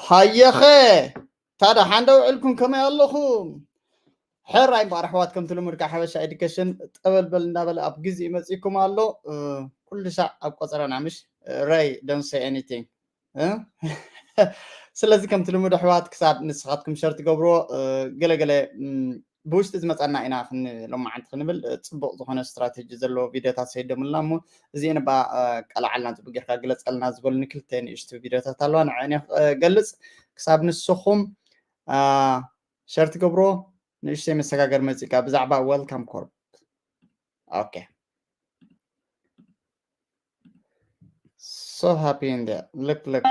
ሃየኸ ታዳ ሓንደ ውዕልኩም ከመይ ኣለኹም? ሕራይ እምበኣር ኣሕዋት፣ ከምቲ ልሙድ ካብ ሓበሻ ኤዱኬሽን ጠበልበል እንዳበለ ኣብ ግዜ ይመጽእኩም ኣሎ። እ፣ ኩሉ ሳዕ ኣብ ቆጸራና ምሽ፣ እ፣ ረይ፣ don't say anything። እ? ስለዚ ከምቲ ልሙድ ኣሕዋት ክሳብ ንስኻትኩም ሸር ትገብርዎ፣ እ፣ ገለገለ፣ እም፣ ብውሽጢ ዝመጻና ኢና ክን-፣ ሎማዓንቲ ክንብል፣ እ፣ ጽቡቕ ዝኾነ ስትራቴጂ ዘለዎ ቪድዮታት ሰይዶምልና እሞ እዚኤን እባ፣ እ፣ ቀላዓልና ጽቡቅ ጌርካ ግለጸልና ዝበሉኒ ክልተ ንእሽቱ ቪድዮታት ኣለዋ፣ ንዐን እየ ክገልጽ። ክሳብ ንስኹም፣ እ፣ ሸር ትገብርዎ ንእሽተይ መሰጋገር መጺእካ ብዛዕባ ዌልካም ኮርፕ። ኦኬ። So happy in there. Look, look.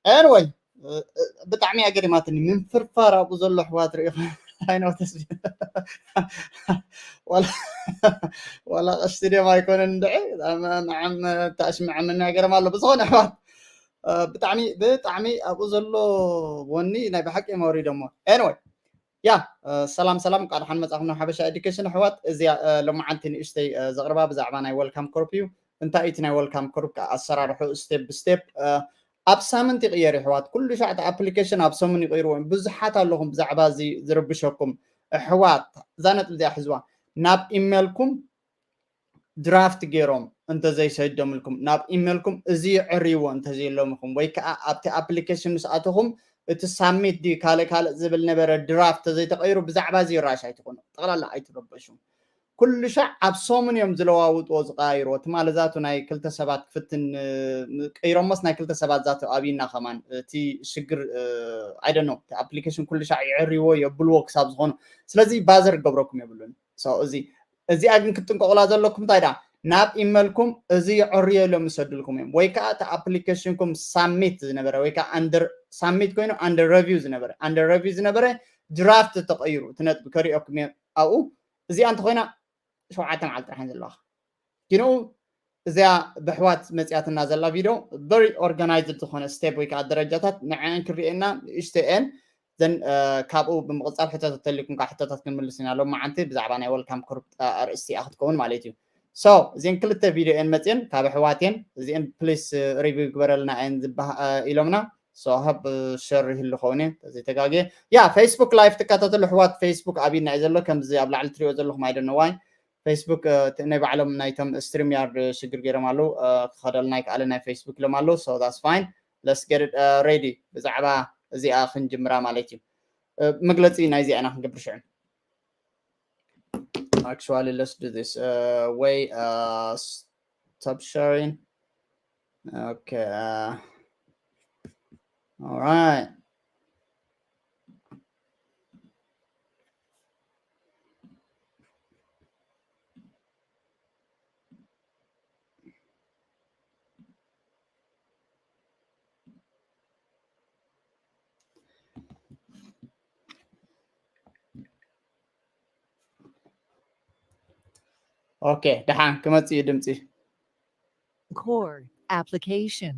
Anyway, ብጣዕሚ ኣገሪማትኒ። ምንፍርፋር ኣብኡ ዘሎ ኣሕዋት ርኢኹ ኣይነው ተስቢ ዋላ ቀሽቲ ድዮም ኣይኮነን እንድዒ ንዓም ታሽምዐምና ገረም ኣሎ። ብዝኾነ ኣሕዋት ብጣዕሚ ብጣዕሚ ኣብኡ ዘሎ ወኒ ናይ ብሓቂ መውሪዶሞ። Anyway፣ ያ ሰላም ሰላም፣ ቃል ሓን መጻኹም ናብ ሓበሻ ኤዱኬሽን ኣሕዋት። እዚኣ ሎማዓንቲ ንእሽተይ ዘቕርባ ብዛዕባ ናይ ወልካም ኮርፕ እዩ። እንታይ እቲ ናይ ወልካም ኮርፕ ኣሰራርሑ ስቴፕ ብስቴፕ ኣብ ሳምንት ይቕየር ኣሕዋት። ኩሉ ሻዕቲ ኣፕሊኬሽን ኣብ ሰሙን ይቕይርዎ እዮም። ብዙሓት ኣለኹም ብዛዕባ እዚ ዝርብሸኩም ኣሕዋት። እዛ ነጥብ እዚኣ ሕዝዋ። ናብ ኢሜልኩም ድራፍት ገይሮም እንተዘይሰደምልኩም፣ ናብ ኢሜልኩም እዚ የዕርይዎ እንተዘይሎምኹም፣ ወይ ከዓ ኣብቲ ኣፕሊኬሽን ምስ ኣተኹም እቲ ሳሚት ድዩ ካልእ ካልእ ዝብል ነበረ ድራፍት ተዘይተቐይሩ ብዛዕባ እዚ ራሽ ኣይትኾኑ። ጠቕላላ ኣይትረበሹ። ኩሉ ሻዕ ኣብ ሰሙን እዮም ዝለዋውጥዎ ዝቀያይርዎ። ትማሊ ዛቱ ናይ ክልተ ሰባት ክፍትን ቀይሮሞስ ናይ ክልተ ሰባት ዛቱ ኣብይና ከማን እቲ ሽግር ኣይደኖ እቲ ኣፕሊኬሽን ኩሉ ሻዕ የዕርይዎ የብልዎ ክሳብ ዝኾኑ። ስለዚ ባዘር ክገብረኩም የብሉን። እዚ እዚኣ ግን ክትጥንቀቑላ ዘለኩም እንታይ ዳ ናብ ኢመልኩም እዚ የዕርዮ ኢሎም ይሰዱልኩም እዮም። ወይ ከዓ እቲ ኣፕሊኬሽንኩም ሳሚት ዝነበረ ወይ ከዓ ኣንደር ሳሚት ኮይኑ ኣንደር ረቪው ዝነበረ ኣንደር ረቪው ዝነበረ ድራፍት ተቐይሩ እቲ ነጥቢ ከሪኦኩም እዮም። ኣብኡ እዚኣ እንተኮይና ሸውዓተ መዓልቲ ጥራሕ ዘለዋ ግንኡ እዚኣ ብሕዋት መፅያትና ዘላ ቪድዮ very organized ዝኾነ ስቴፕ ወይ ከዓ ደረጃታት ንዐን ክርእየና ንእሽተኤን ዘን ካብኡ ብምቕፃል ሕቶታት ተሊኩም ከዓ ሕቶታት ክንምልስ ኢና። ሎም መዓንቲ ብዛዕባ ናይ ወልካም ኮርፕ ኣርእስቲ እያ ክትከውን ማለት እዩ። ሶ እዚን ክልተ ቪድዮ እየን መፅየን ካብ ኣሕዋት እየን። እዚአን ፕሊስ ሪቪው ግበረልና እየን ዝበሃ ኢሎምና። ሶ ሃብ ሸር ይህሉ ኸውን እየ ተዘይተጋግየ። ያ ፌስቡክ ላይፍ ትከታተሉ ኣሕዋት ፌስቡክ ኣብይና እዩ ዘሎ። ከምዚ ኣብ ላዕሊ ትሪኦ ዘለኹም ኣይደነዋይ ፌስቡክ ናይ ባዕሎም ናይቶም ስትሪም ያርድ ሽግር ገይሮም ኣለዉ። ክኸደልና ይከኣለ ናይ ፌስቡክ ኢሎም ኣለዉ። So that's fine. Let's get it ready. ብዛዕባ እዚኣ ክንጅምራ ማለት እዩ። መግለፂ ናይዚኣ ኢና ክንገብር ሽዑ። Actually, let's do this. Way stop sharing. Okay. All right. ኦኬ፣ ደሓን ክመጽእ እዩ ድምጺ። Core application.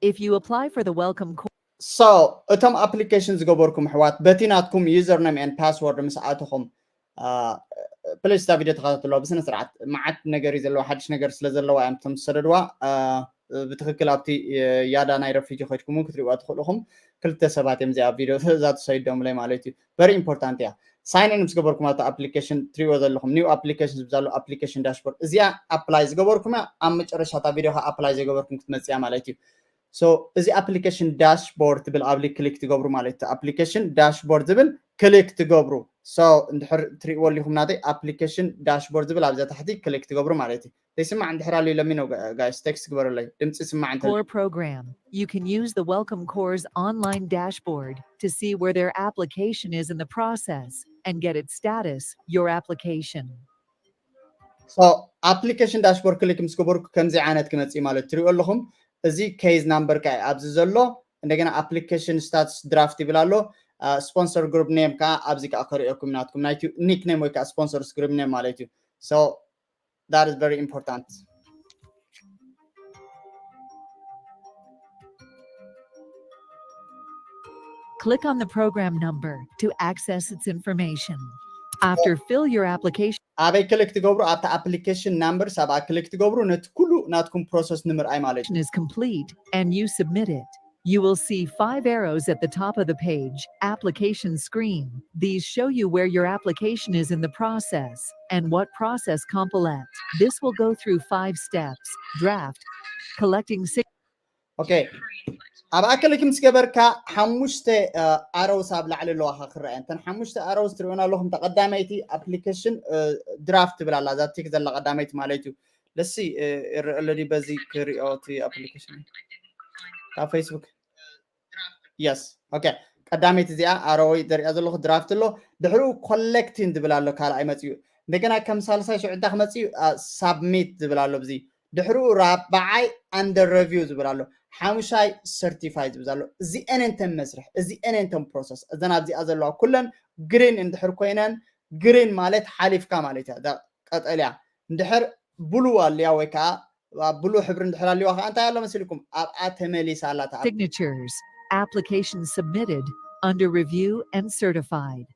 If you apply for the Welcome Core. So እቶም ኣፕሊኬሽን ዝገበርኩም ኣሕዋት በቲ ናትኩም ዩዘር ኔም ኤንድ ፓስወርድ ምስ ኣተኹም ፕሊስ እታ ቪድዮ ተኸታተልዋ ብስነ ስርዓት። መዓት ነገር እዩ ዘለዎ፣ ሓድሽ ነገር ስለ ዘለዋ እዮም እቶም ዝሰደድዋ። ብትክክል ኣብቲ ያዳ ናይ ረፊጂ ኮይድኩም ክትሪእዋ ትኽእሉ ኢኹም። ክልተ ሰባት እዮም እዚኣ ቪድዮ እዛ ተሰይዶምለይ ማለት እዩ። Very important እያ። ሳይን ኢን ምስ ገበርኩም ኣብቲ ኣፕሊኬሽን ትሪእዎ ዘለኹም ኒው ኣፕሊኬሽን ዝብዛሉ ኣፕሊኬሽን ዳሽቦርድ እዚኣ ኣፕላይ ዝገበርኩም እያ። ኣብ መጨረሻ እታ ቪድዮ ከዓ ኣፕላይ ዘይገበርኩም ክትመፅያ ማለት እዩ። So እዚ ኣፕሊኬሽን ዳሽቦርድ ትብል ኣብዚ ክሊክ ትገብሩ ማለት እዩ። ኣፕሊኬሽን ዳሽቦርድ ዝብል ክሊክ ትገብሩ። So እንድሕር ትሪእዎ ኣሊኹም ናተይ ኣፕሊኬሽን ዳሽቦርድ ዝብል ኣብዛ ታሕቲ ክሊክ ትገብሩ ማለት እዩ። ዘይስማዕ እንድሕር ኣሎ let me know guys, ቴክስት ግበሩለይ። ድምፂ ስማዕ እንተ Core program. You can use the Welcome Core's online dashboard to see where their application is in the process and get its status, your application. So ኣፕሊኬሽን ዳሽቦርድ ክሊክ ምስ ገበርኩ ከምዚ ዓይነት ክመፅእ ማለት ትሪኦ ኣለኹም። እዚ ኬዝ ናምበር ከ ኣብዚ ዘሎ እንደገና ኣፕሊኬሽን ስታትስ ድራፍት ይብል ኣሎ። ስፖንሰር ግሩፕ ኔም ከዓ ኣብዚ ከዓ ከሪኦኩም ናትኩም ናይቲ ኒክ ኔም ወይ ከዓ ስፖንሰርስ ግሩፕ ኔም ማለት እዩ። So that is very important. Click on the program number to access its information. After fill your application ኣበይ ክሊክ ትገብሩ? ኣብቲ ኣፕሊኬሽን ናምበር ሳብኣ ክሊክ ትገብሩ ነቲ ኩሉ ናትኩም ፕሮሰስ ንምርኣይ ማለት እዩ። Is complete and you submit it. You will see five arrows at the top of the page, application screen. These show you where your application is in the process and what process complete. This will go through five steps, draft, collecting sig- ኦኬ፣ ኣብኣ ክሊክ ምስ ገበርካ ሓሙሽተ ኣሮውስ ኣብ ላዕሊ ኣለዋኻ ክረኣየን። እተን ሓሙሽተ ኣሮውስ ትሪኦን ኣለኹም። እታ ቀዳመይቲ ኣፕሊኬሽን ድራፍት ትብል ኣላ፣ እዛ ቲክ ዘላ ቀዳመይቲ ማለት እዩ። ለሲ ይረአ ኣሎ ድዩ በዚ ክሪኦ እቲ ኣፕሊኬሽን ካብ ፌስቡክ? የስ። ኦኬ፣ ቀዳመይቲ እዚኣ ኣሮወይ ዘሪኣ ዘለኹ ድራፍት ኣሎ። ድሕሪኡ ኮሌክቲን ዝብል ኣሎ ካልኣይ መፅኡ። እንደገና ከም ሳልሳይ ሽዑ እንታይ ክመፅእ እዩ? ሳብሚት ዝብል ኣሎ። እዚ ድሕሪኡ ራብዓይ under review ዝብል ኣሎ። ሓሙሻይ ሰርቲፋይ ዝብል ኣሎ። እዚአን እንተን መስርሕ እዚአን እንተን ፕሮሰስ እዘን ኣብዚኣ ዘለዋ ኩለን ግሪን እንድሕር ኮይነን፣ ግሪን ማለት ሓሊፍካ ማለት እያ። እዛ ቀጠልያ እንድሕር ብሉ ኣልያ ወይ ከዓ ኣብ ብሉ ሕብሪ እንድሕር ኣልዋ ከዓ እንታይ ኣሎ መሲልኩም? ኣብኣ ተመሊሳ ኣላ እታ ኣፕ። Signatures. Application submitted, under review, and certified.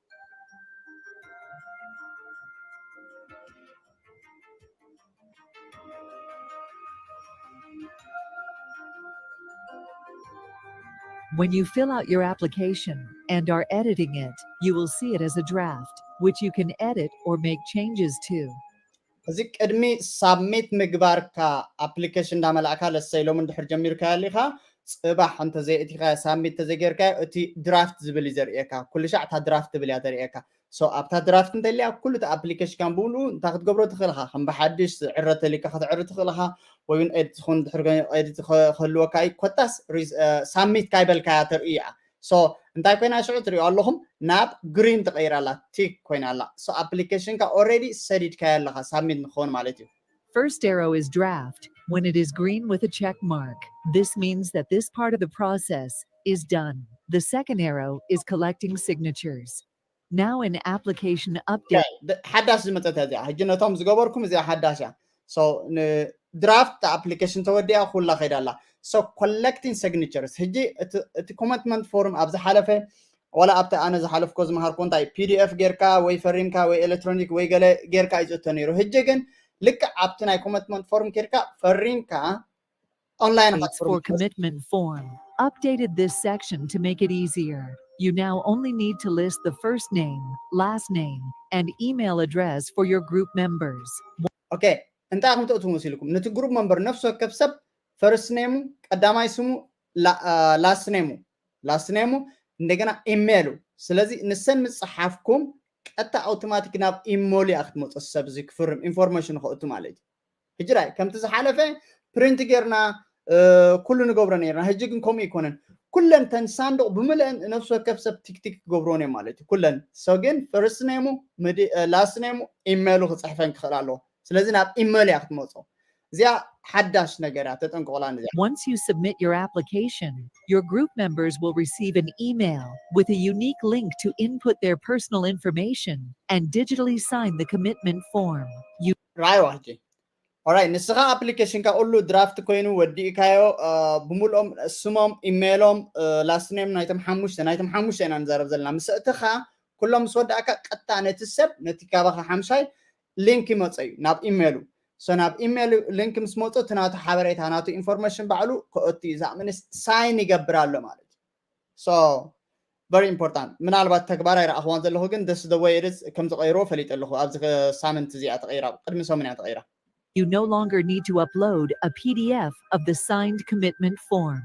When you fill out your application and are editing it, you will see it as a draft, which you can edit or make changes to. እዚ ቅድሚ ሳብሚት ምግባርካ ኣፕሊኬሽን እንዳመላእካ ለሰይ ሎም እንድሕር ጀሚርካ ያሊኻ ጽባሕ እንተዘይእቲኻ ሳብሚት ተዘይጌርካ እቲ ድራፍት ዝብል እዩ ዘርእየካ። ኩሉ ሻዕ እታ ድራፍት ትብል እያ ዘርእየካ። So ኣብታ ድራፍት እንተልያ ኩሉ እቲ ኣፕሊኬሽን ከም ብሉ እንታይ ክትገብሮ ትኽእል ኢኻ? ከም ብሓድሽ ዝዕረ ተሊካ ክትዕሪ ትኽእል ኢኻ። ወይ እውን ኤዲት ዝኾን ድሕር ኤዲት ክህልወካ እዩ። ኮታስ ሳብሚት ካይበልካያ ተርኢ እያ። So እንታይ ኮይና ሽዑ ትሪኦ ኣለኹም ናብ ግሪን ተቐይራ ኣላ፣ ቲክ ኮይና ኣላ። So ኣፕሊኬሽንካ ኦልሬዲ ሰዲድካዮ ኣለኻ ሳብሚት ንክኸውን ማለት እዩ። First arrow is draft when it is green with a check mark. This means that this part of the process is done. The second arrow is collecting signatures. Now in application update. ሓዳሽ ዝመፀት እዚኣ ሕጂ ነቶም ዝገበርኩም እዚኣ ሓዳሽ እያ። So ድራፍት ኣፕሊኬሽን ተወዲኣ ኩላ ከይዳ ኣላ። So collecting signatures ሕጂ እቲ ኮመትመንት ፎርም ኣብ ዝሓለፈ ዋላ ኣብቲ ኣነ ዝሓለፍኮ ዝመሃርኮ እንታይ ፒዲኤፍ ጌርካ ወይ ፈሪምካ ወይ ኤሌክትሮኒክ ወይ ገለ ጌርካ እዩ ዝእቶ ነይሩ። ሕጂ ግን ልክዕ ኣብቲ ናይ ኮመትመንት ፎርም ኬድካ ፈሪምካ online Updates for commitment form. Updated this section to make it easier. You now only need to list the first name, last name, and email address for your group members. Okay. እንታይ ኢኹም ትእትዉ መሲልኩም? ነቲ ግሩፕ መምበር ነፍሲ ወከፍ ሰብ ፈርስት ኔሙ፣ ቀዳማይ ስሙ፣ ላስት ኔሙ፣ ላስት ኔሙ፣ እንደገና ኢሜይሉ። ስለዚ ንሰን ምጽሓፍኩም ቀጥታ ኣውቶማቲክ ናብ ኢሞይሉ እያ ክትመጾ፣ ሰብ እዚ ክፍርም ኢንፎርሜሽን ከእቱ ማለት እዩ። ሕጂ ራይ ከምቲ ዝሓለፈ ፕሪንት ጌርና ኩሉ ንገብሮ ነርና። ሕጂ ግን ከምኡ ይኮነን። ኩለን ተን ሳንዱቕ ብምልአን ነፍሲ ወከፍ ሰብ ቲክቲክ ክገብርዎን እዮም ማለት እዩ። ኩለን ሰው ግን ፈርስት ኔሙ፣ ላስት ኔሙ፣ ኢሜይሉ ክፅሕፈን ክኽእል ኣለዎ። ስለዚ ናብ ኢሜይል እያ ክትመፆ። እዚኣ ሓዳሽ ነገር እያ፣ ተጠንቀቑላ። እዚኣ Once you submit your application, your group members will receive an email with a unique link to input their personal information and digitally sign the commitment form. You ራይዋ ሕጂ ኦራይ ንስኻ ኣፕሊኬሽንካ ኩሉ ድራፍት ኮይኑ ወዲእካዮ፣ ብምልኦም ስሞም፣ ኢሜይሎም፣ ላስት ኔም ናይቶም ሓሙሽተ ናይቶም ሓሙሽተ ኢና ንዛረብ ዘለና። ምስ እትኻ ኩሎም ምስ ወዳእካ ቀጥታ ነቲ ሰብ ነቲ ካባኻ ሓምሻይ ሊንክ ይመፀ እዩ ናብ ኢሜይሉ። So ናብ ኢሜይል ሊንክ ምስ መፁ እቲ ናቱ ሓበሬታ ናቱ ኢንፎርሜሽን ባዕሉ ከእቱ እዩ። ዛእምንስ ሳይን ይገብር ኣሎ ማለት እዩ። So very important። ምናልባት ተግባር ኣይረኣኽዋን ዘለኹ ግን this the way it is ከም ዝቐይሮ ፈሊጠ ኣለኹ። ኣብዚ ሳምንት እዚኣ ተቐይራ፣ ቅድሚ ሰሙን እያ ተቐይራ። You no longer need to upload a PDF of the signed commitment form.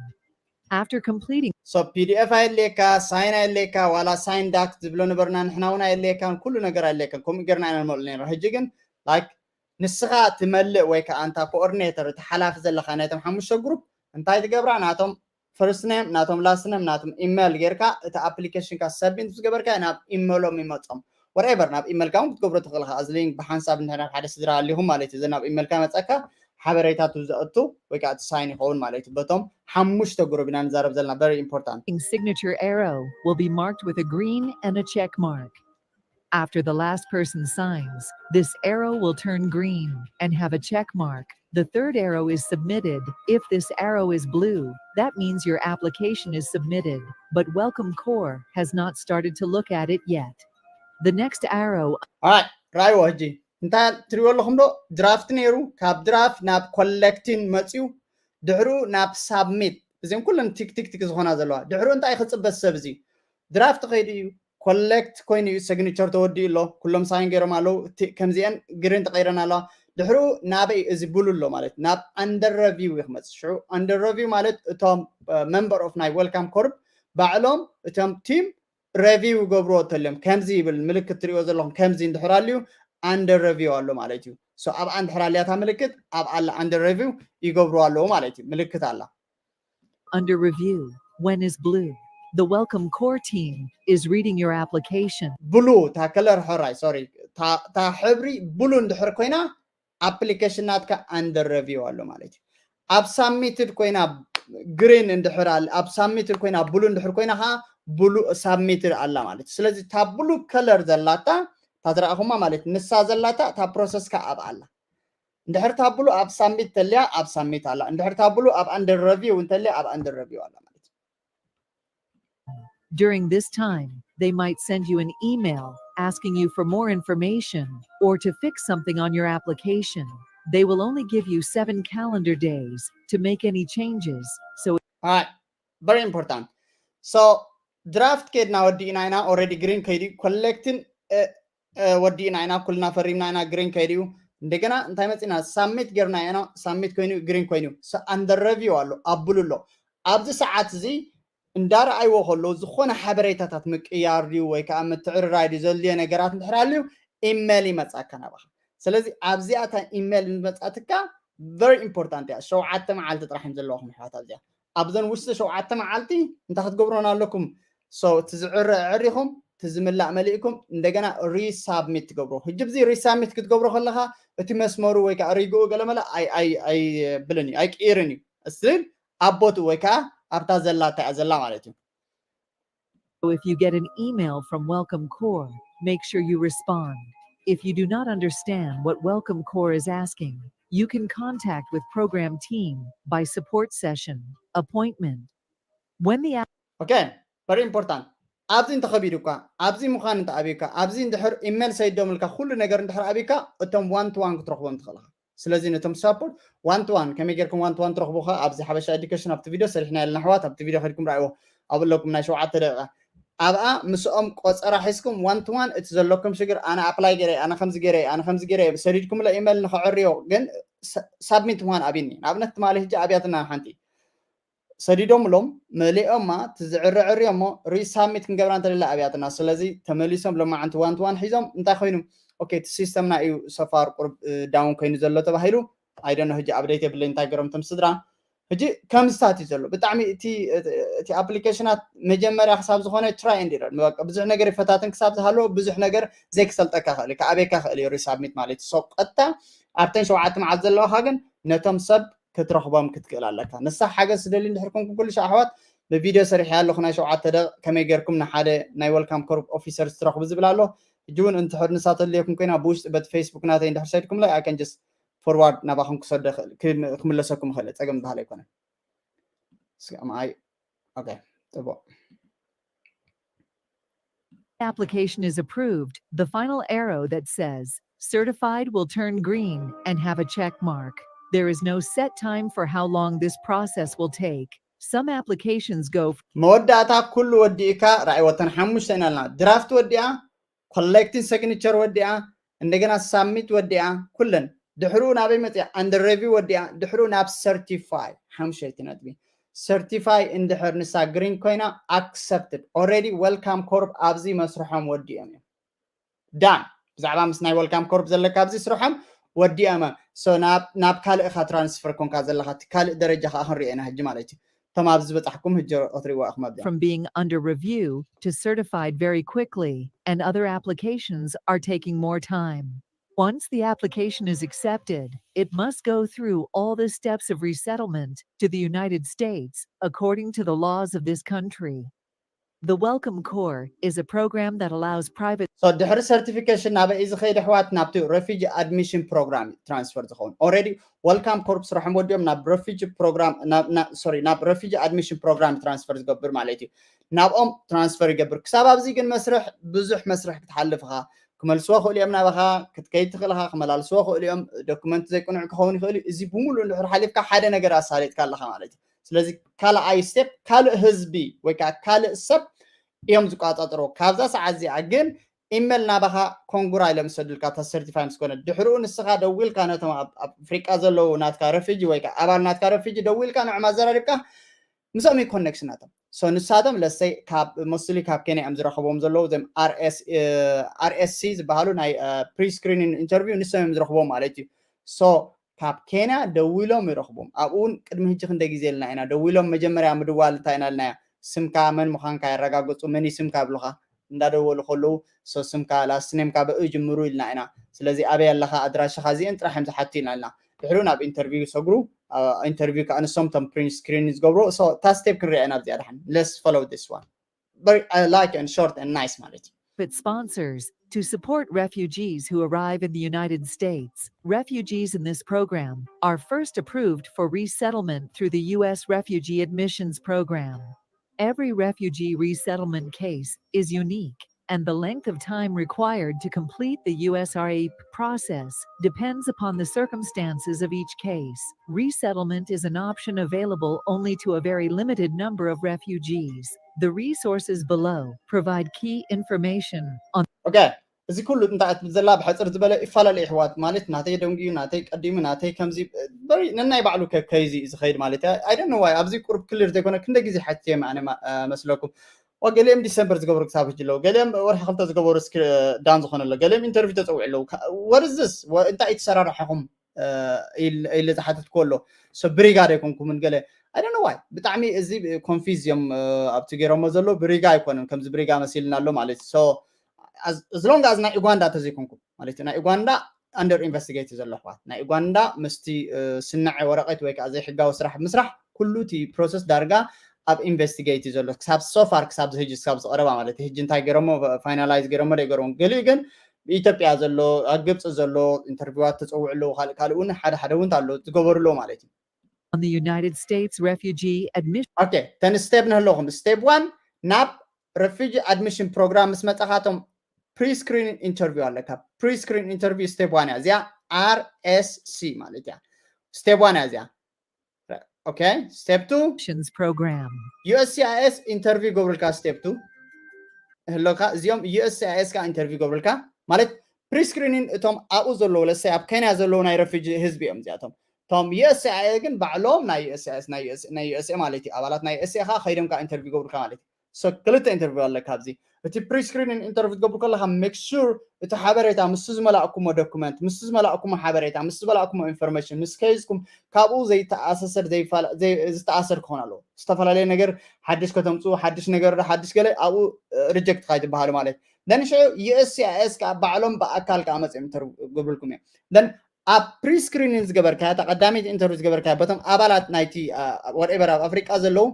After completing So ፒዲኤፍ ኣየድልየካ፣ ሳይን ኣየድልየካ፣ ዋላ ሳይን ዳክ ዝብሎ ነበርና ንሕና እውን ኣየድልየካን፣ ኩሉ ነገር ኣየድልየካን። ከምኡ ጌርና ኢና ንመልእ ነርና። ሕጂ ግን ላይክ ንስኻ ትመልእ ወይ ከዓ እንታ ኮኦርዲኔተር እቲ ሓላፊ ዘለኻ ናይቶም ሓሙሽተ ግሩፕ እንታይ ትገብራ? ናቶም ፈርስት ኔም፣ ናቶም ላስት ኔም፣ ናቶም ኢሜይል ጌርካ እቲ ኣፕሊኬሽንካ ሰብሚት ምስ ገበርካ ናብ ኢሜይሎም ይመጾም። ወርኤቨር ናብ ኢሜይልካ እውን ክትገብሮ ትኽእል ኢኻ። እዚ ሊንክ ብሓንሳብ እንድሕር ናብ ሓደ ስድራ ኣሊኹም ማለት እዩ። እዚ ናብ ኢሜይልካ መጸካ ሓበሬታቱ ዘእቱ ወይ ከዓ እቲ ሳይን ይኸውን ማለት እዩ። በቶም ሓሙሽተ ግሩፕ ኢና ንዛረብ ዘለና። Very important። Signature arrow will be marked with a green and a check mark. After the last person signs, this arrow will turn green and have a check mark. The third arrow is submitted. If this arrow is blue, that means your application is submitted, but Welcome Core has not started to look at it yet. The next arrow Alright, ራይዎ ሕጂ እንታይ ትሪእዎ ኣለኹም ዶ? ድራፍት ነይሩ፣ ካብ ድራፍት ናብ ኮሌክቲን መፅዩ፣ ድሕሩ ናብ ሳብሚት። እዚን ኩለን ቲክ ቲክ ቲክ ዝኾና ዘለዋ ድሕሩ እንታይ ክፅበ ሰብ እዚ ድራፍት ከይዱ እዩ፣ ኮሌክት ኮይኑ እዩ፣ ሲግኒቸር ተወዲኡ ኣሎ፣ ኩሎም ሳይን ገይሮም ኣለዉ። ከምዚአን ግሪን ተቀይረን ኣለዋ። ድሕሩ ናበይ እዚ ብሉ ኣሎ ማለት ናብ ኣንደር ረቪው እዩ ክመፅእ። ሽዑ ኣንደር ረቪው ማለት እቶም መንበር ኦፍ ናይ ዌልካም ኮርፕ ባዕሎም እቶም ቲም ረቪው ይገብርዎ ተልዮም ከምዚ ይብል ምልክት ትሪእዎ ዘለኹም ከምዚ እንድሕር ኣልዩ ኣንደር ረቪው ኣሎ ማለት እዩ። So ኣብኣ እንድሕር ኣልያታ ምልክት ኣብ ኣላ ኣንደር ረቪው ይገብርዎ ኣለዉ ማለት እዩ። ምልክት ኣላ። Under review, when is blue? The Welcome Corps team is reading your application. Blue እታ color ሕራይ sorry እታ ሕብሪ blue እንድሕር ኮይና application ናትካ under review ኣሎ ማለት እዩ። ኣብ submitted ኮይና green እንድሕር ኣብ submitted ኮይና blue እንድሕር ኮይና ከዓ blue submitted ኣላ ማለት እዩ። ስለዚ እታ blue color ዘላታ እታ ዝረኣኹማ ማለት ንሳ ዘላታ እታ process ካ ኣብ ኣላ እንድሕር እታ blue ኣብ submit ተልያ ኣብ submit ኣላ እንድሕር እታ blue ኣብ under review እንተልያ ኣብ under review ኣላ ማለት እዩ። During this time, they might send you an email asking you for more information or to fix something on your application. They will only give you seven calendar days to make any changes. So, Alright, very important. So draft ከድና ወዲእና ኢና already green ከይዲ collecting ወዲእና ኢና ኩልና ፈሪምና ኢና green ከይዲ እዩ። እንደገና እንታይ መፂና submit ጌርና ኢና submit ኮይኑ green ኮይኑ under review ኣሎ ኣብ blue ኣሎ። ኣብዚ ሰዓት እዚ እንዳረኣይዎ ከሎ ዝኾነ ሓበሬታታት ምቅያር ድዩ ወይ ከዓ ምትዕርራይ ድዩ ዘድልዮ ነገራት እንድሕር ኣልዩ ኢሜል ይመፃካ ናባኻ። ስለዚ ኣብዚኣ እታ ኢሜል መፃትካ very important እያ። ሸውዓተ መዓልቲ ጥራሕ እዮም ዘለዋኹም ኣሕዋት ኣብዚኣ ኣብዘን ውሽጢ ሸውዓተ መዓልቲ እንታይ ክትገብሮን ኣለኩም? So እቲ ዝዕረ ዕሪኹም እቲ ዝምላእ መሊእኩም እንደገና resubmit ትገብሮ። ሕጂ ብዚ resubmit ክትገብሮ ከለኻ እቲ መስመሩ ወይ ከዓ ሪግኡ ገለመለ ኣይብልን እዩ ኣይቅይርን እዩ። ስቲል ኣብ ቦትኡ ወይ ከዓ ኣብታ ዘላ እታ እያ ዘላ ማለት እዩ። So if you get an email from Welcome Corps, make sure you respond. If you do not understand what Welcome Corps is asking, you can contact with program team by support session, appointment. When the app okay, very important። ኣብዚ እንተኸቢዱ እኳ ኣብዚ ምዃን እንተኣብዩ እኳ ኣብዚ እንድሕር ኢሜል ሰይዶምልካ ኩሉ ነገር እንድሕር ኣብዩካ እቶም one to one ክትረኽቦም ትኽእልኻ። ስለዚ ነቶም support one to one ከመይ ጌርኩም one to one ትረኽቡኻ ኣብዚ ሓበሻ education ኣብቲ ቪድዮ ሰሪሕና የለና ኣሕዋት ኣብቲ ቪድዮ ከድኩም ረኣይዎ ኣብ ኣለኩም ናይ ሸውዓተ ደቂቃ ኣብኣ ምስኦም ቆፀራ ሒዝኩም one to one እቲ ዘለኩም ሽግር ኣነ apply ገይረ ኣነ ከምዚ ገይረ ኣነ ከምዚ ገይረ ሰዲድኩምለ ኢሜል ንኸዕርዮ ግን submit ምዃን ኣብይኒ ንኣብነት ትማሊ ሕጂ ኣብያትና ሓንቲ ሰዲዶምሎም መሊኦማ እቲ ዝዕርዕርዮ እሞ resubmit ክንገብራ እንተለለ ኣብያትና ስለዚ ተመሊሶም ሎማዓንቲ one to one ሒዞም እንታይ ኮይኑ okay እቲ system ና እዩ so far ቁርብ down ኮይኑ ዘሎ ተባሂሉ ኣይደኖ ሕጂ update የብለይ እንታይ ገሮም እቶም ስድራ ሕጂ ከም ስታት እዩ ዘሎ ብጣዕሚ እቲ እቲ application ኣት መጀመርያ ክሳብ ዝኾነ try and error በቃ ብዙሕ ነገር ይፈታትን ክሳብ ዝሃለዎ ብዙሕ ነገር ዘይክሰልጠካ ክእል እዩ ክኣበየካ ክእል እዩ resubmit ማለት እዩ so ቀጥታ ኣብተን ሸውዓተ መዓልቲ ዘለዋካ ግን ነቶም ሰብ ክትረኽቦም ክትክእል ኣለካ ንሳ ሓገዝ ስደሊ እንድሕር ኮንኩም ኩሉ ሻዕ ኣሕዋት ብቪድዮ ሰሪሐ ኣለኹ ናይ ሸውዓተ ደቂቅ ከመይ ጌርኩም ንሓደ ናይ welcome corps officer ትረኽቡ ዝብል ኣሎ ሕጂ እውን እንድሕር ንሳ ተድልየኩም ኮይና ብውሽጢ በቲ Facebook ናተይ እንድሕር ሰድኩም ላይ I can just forward ናባኹም ክሰዶ ክምለሰኩም ይኽእል ፀገም ዝበሃል ኣይኮነን እስኪ ኣምኣይ okay ፅቡቅ application is approved, the final arrow that says certified will turn green and have a check mark. There is no set time for how long this process will take. Some applications go መወዳእታ ኩሉ ወዲእካ ራእይ ወተን ሓሙሽተ ኢና ኣለና ድራፍት ወዲኣ collecting signature ወዲኣ እንደገና submit ወዲኣ ኩለን ድሕሩ ናበይ መፅያ under review ወዲኣ ድሕሩ ናብ certify ሓሙሸይቲ ነጥቢ certify እንድሕር ንሳ green ኮይና accepted already welcome corps ኣብዚ መስርሖም ወዲኦም እዮም done ብዛዕባ ምስ ናይ welcome corps ዘለካ ኣብዚ ስርሖም ወዲኦም እዮም so ናብ ካልእ ካ transfer ኮንካ ዘለካ እቲ ካልእ ደረጃ ከዓ ክንሪኦ ኢና ሕጂ ማለት እዩ እቶም ኣብዚ ዝበፃሕኩም ሕጂ ክትሪእዋ ኢኹም ኣብዚኣ from being under review to certified very quickly, and other applications are taking more time. Once the application is accepted, it must go through all the steps of resettlement to the United States according to the laws of this country. The Welcome Corps is a program that allows private so ድሕሪ certification ናበይ እዩ ዝኸይድ ኣሕዋት ናብቲ refugee admission program transfer ዝኸውን already welcome corps ስራሖም ወዲኦም ናብ refugee program sorry ናብ refugee admission program transfer ዝገብር ማለት እዩ ናብኦም transfer ይገብር ክሳብ ኣብዚ ግን መስርሕ ብዙሕ መስርሕ ክትሓልፍ ኢኻ ክመልስዎ ክእሉ እዮም ናባኻ ክትከይድ ትኽእል ኢኻ ክመላልስዎ ክእሉ እዮም document ዘይቅኑዕ ክኸውን ይኽእል እዩ እዚ ብምሉእ እንድሕር ሓሊፍካ ሓደ ነገር ኣሳሊጥካ ኣለኻ ማለት እዩ ስለዚ ካልኣይ step ካልእ ህዝቢ ወይ ከዓ ካልእ ሰብ እዮም ዝቆፃፀርዎ ካብዛ ሰዓት እዚኣ ግን ኢሜል ናባኻ ኮንጉራ ኢሎም ዝሰዱልካ እታ certify ምስ ኮነ ድሕርኡ ንስኻ ደዊልካ ነቶም ኣብ ኣፍሪቃ ዘለዉ ናትካ refugee ወይ ከዓ ኣባል ናትካ refugee ደዊልካ ንዕማ ኣዘራሪብካ ምስኦም እዩ connection ናቶም so ንሳቶም ለሰይ ካብ mostly ካብ ኬንያ እዮም ዝረኸብዎም ዘለዉ ዘም RSC ዝበሃሉ ናይ pre screening interview ንሶም እዮም ዝረኽብዎም ማለት እዩ so ካብ ኬንያ ደዊሎም ይረኽቦም ኣብኡ እውን ቅድሚ ሕጂ ክንደ ግዜ ኢልና ኢና ደዊሎም መጀመርያ ምድዋል እንታይ ኢና ኢልናያ ስምካ መን ምዃንካ የረጋግፁ፣ መን እዩ ስምካ ይብሉኻ እንዳደወሉ ከለዉ። So ስምካ፣ last name ካ ብኡ ይጅምሩ ኢልና ኢና። ስለዚ ኣበይ ኣለኻ፣ ኣድራሻኻ፣ እዚአን ጥራሕ እዮም ዝሓቱ ኢና ኢልና። ድሕሩ ናብ ኢንተርቪው ይሰግሩ። ኢንተርቪው ከዓ ንሶም ቶም ፕሪንት ስክሪን ዝገብሩ። So እታ ስቴፕ ክንሪኣ ኢና ኣብዚኣ ደሓን። Let's follow this one. Very, I like and short and nice ማለት እዩ። But sponsors, to support refugees who arrive in the United States, refugees in this program are first approved for resettlement through the U S Refugee Admissions Program. Every refugee resettlement case is unique, and the length of time required to complete the U S R A process depends upon the circumstances of each case. Resettlement is an option available only to a very limited number of refugees. The resources below provide key information on Okay, እዚ ኩሉ እንታይ ትብል ዘላ ብሓፅር ዝበለ ይፈላለ ይሕዋት ማለት ናተይ ደንጉዩ ናተይ ቀዲሙ ናተይ ከምዚ በሪ ነናይ ባዕሉ ከከይዚ እዩ ዝኸይድ ማለት እዩ። I don't know why ኣብዚ ቁርብ ክልር ዘይኮነ ክንደ ግዜ ሓትየ ኣነ መስለኩም። ገሊኦም ዲሰምበር ዝገበሩ ክሳብ ሕጂ ኣለዉ፣ ገሊኦም ወርሒ ክልተ ዝገበሩ ዳን ዝኾነ ኣሎ፣ ገሊኦም ኢንተርቪው ተፀውዑ ኣለዉ። ወርዝስ እንታይ እዩ ተሰራርሐኹም ኢለ ዝሓተትኩ ኣሎ። ብሪጋ ዶ ኣይኮንኩምን ገለ I don't know why ብጣዕሚ እዚ ኮንፊዝ እዮም ኣብቲ ገይሮሞ ዘሎ ብሪጋ ኣይኮነን ከምዚ ብሪጋ መሲልና ኣሎ ማለት እዩ። As long as ናይ ኡጋንዳ ተዘይኮንኩም ማለት እዩ ናይ ኡጋንዳ under investigate ዘሎ ኣሕዋት ናይ ኡጋንዳ ምስቲ ስነዐ ወረቀት ወይ ከዓ ዘይሕጋዊ ስራሕ ምስራሕ ኩሉ እቲ ፕሮሰስ ዳርጋ ኣብ ኢንቨስቲጌት እዩ ዘሎ ክሳብ so far ክሳብ ዝህጂ ክሳብ ዝቀረባ ማለት እዩ። ህጂ እንታይ ገይሮሞ ፋይናላይዝ ገይሮሞ ዶ ገይሮም ገሊኡ ግን ኢትዮጵያ ዘሎ ኣብ ግብፂ ዘሎ ኢንተርቪዋት ተፀውዑ ኣለዉ ካልእ ካልእ እውን ሓደ ሓደ እውን ኣሎ ዝገበሩ ኣለዉ ማለት እዩ። On the United States Refugee Admission okay ተን ስቴፕ ንህለኹም ስቴፕ ዋን ናብ refugee admission program ምስ መፃኻቶም pre-screening interview ኣለካ። Pre-screening interview step one እያ እዚኣ። R S C ማለት እያ step one እያ እዚኣ። Okay step two Program USCIS interview ገብሩልካ step two ህለካ እዚኦም USCIS ካ interview ገብሩልካ ማለት pre-screening እቶም ኣብኡ ዘለዉ ለሰ ኣብ ኬንያ ዘለዉ ናይ refugee ህዝቢ እዮም እዚኣቶም። እቶም USCIS ግን ባዕሎም ናይ USCIS ናይ USA ማለት እዩ ኣባላት ናይ USA ካ ከይዶም ካ interview ገብሩልካ ማለት እዩ። So ክልተ interview ኣለካ ኣብዚ። እቲ pre-screening interview ትገብሩ ከለካ make sure እቲ ሓበሬታ ምስቲ ዝመላእኩሞ ዶኩመንት ምስቲ ዝመላእኩሞ ሓበሬታ ምስቲ ዝመላእኩሞ ኢንፎርሜሽን ምስ ከይዝኩም ካብኡ ዘይተኣሳሰር ዝተኣሰር ክኾን ኣለዎ። ዝተፈላለየ ነገር ሓድሽ ከተምፅኡ ሓድሽ ነገር ሓድሽ ገለ ኣብኡ ሪጀክት ካ ይትበሃሉ ማለት then ሽዑ USCIS ከዓ ባዕሎም ብኣካል ከዓ መፅኦም ኢንተርቪው ገብሩልኩም እዮም። Then ኣብ pre-screening ዝገበርካ እታ ቀዳመይቲ ኢንተርቪው ዝገበርካ በቶም ኣባላት ናይቲ whatever ኣብ ኣፍሪቃ ዘለዉ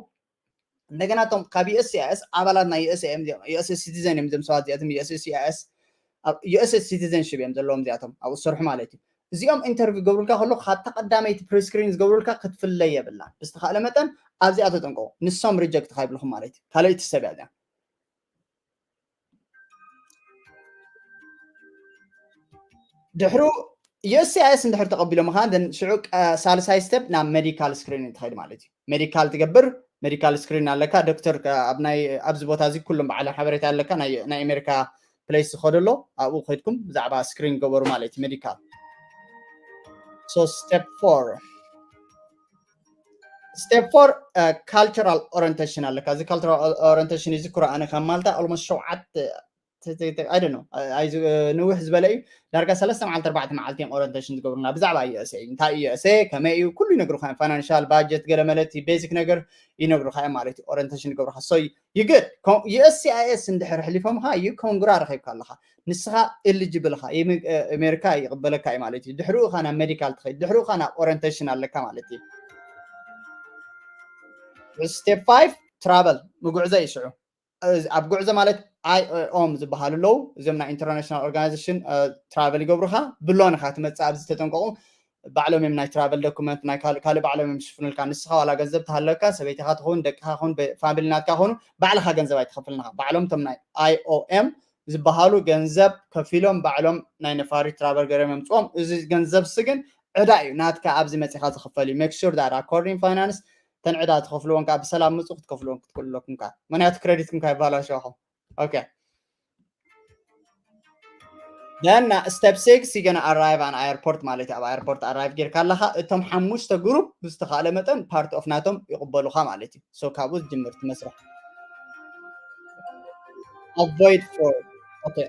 እንደገና እቶም ካብ USCIS ኣባላት ናይ USA እዮም እዚኦም USA citizen እዮም እዞም ሰባት እዚኣቶም USCIS USA citizenship እዮም ዘለዎም እዚኣቶም ኣብኡ ዝሰርሑ ማለት እዩ። እዚኦም ኢንተርቪው ገብሩልካ ከሎ ካብታ ቀዳመይቲ pre-screen ዝገብሩልካ ክትፍለይ የብላ። ብዝተኻእለ መጠን ኣብዚኣ ተጠንቀቁ። ንሶም ሪጀክት ካይብልኹም ማለት እዩ። ካልኣይቲ ሰብ እያ እዚኣ። ድሕሩ USCIS እንድሕር ተቐቢሎም ኻ ሽዑ ሳልሳይ step ናብ medical screening ትኸይድ ማለት እዩ። Medical ትገብር medical screening ኣለካ ዶክተር ኣብዚ ቦታ እዚ ኩሎም በዓል ሓበሬታ ኣለካ ናይ ኣሜሪካ place ዝኸደሎ ኣብኡ ከድኩም ብዛዕባ screen ገበሩ ማለት እዩ። Medical so step four step four cultural orientation ኣለካ። እዚ cultural orientation ይዝክሮ ኣነ ካብ ማልታ almost ሸውዓተ I don't know ንውሕ ዝበለ እዩ። ዳርጋ ሰለስተ መዓልቲ ኣርባዕተ መዓልቲ እዮም orientation ዝገብሩና ብዛዕባ USA እንታይ እዩ USA ከመይ እዩ ኩሉ ይነግሩካ እዮም። Financial budget ገለ መለ እቲ basic ነገር ይነግሩካ እዮም ማለት እዩ። Orientation ይገብሩካ so you good USCIS እንድሕር ሕሊፎምካ እዩ ኮንግራ ረኺብካ ኣለካ። ንስኻ eligible ኻ ኣሜሪካ ይቕበለካ እዩ ማለት እዩ። ድሕሪኡ ኻ ናብ medical ትኸይድ ድሕሪኡ ኻ ናብ orientation ኣለካ ማለት እዩ። Step five travel ምጉዕዞ እዩ ሽዑ ኣብ ጉዕዞ ማለት IOM ዝበሃሉ ኣለዉ። እዚኦም ናይ international organization travel ይገብሩኻ ብሎን ኢኻ ትመፅእ ኣብዚ ተጠንቀቑ። ባዕሎም እዮም ናይ travel document ናይ ካልእ ካልእ ባዕሎም እዮም ዝሽፍኑልካ። ንስኻ ዋላ ገንዘብ ተሃለካ ሰበይትኻ ትኸውን ደቅኻ ኹን family ናትካ ኾኑ ባዕልኻ ገንዘብ ኣይትኸፍልን ኢኻ። ባዕሎም እቶም ናይ IOM ዝበሃሉ ገንዘብ ከፊሎም ባዕሎም ናይ ነፋሪት travel ገይሮም የምፅዎም። እዚ ገንዘብ ሲ ግን ዕዳ እዩ ናትካ ኣብዚ መፂኻ ዝኽፈል እዩ። Make sure that according finance እተን ዕዳ ትኸፍልዎን ከዓ ብሰላም ምፁ ክትከፍልዎን ክትክእሉ ኣለኩም ከዓ ምክንያቱ credit ኩም ከዓ ይባላሸኹም። Okay then step six you gonna arrive on airport ማለት እዩ። ኣብ airport arrive ጌርካ ኣለካ እቶም ሓሙሽተ group ብዝተኻእለ መጠን part of ናቶም ይቕበሉኻ ማለት እዩ። So ካብኡ ዝጅምር እቲ መስርሕ avoid fraud okay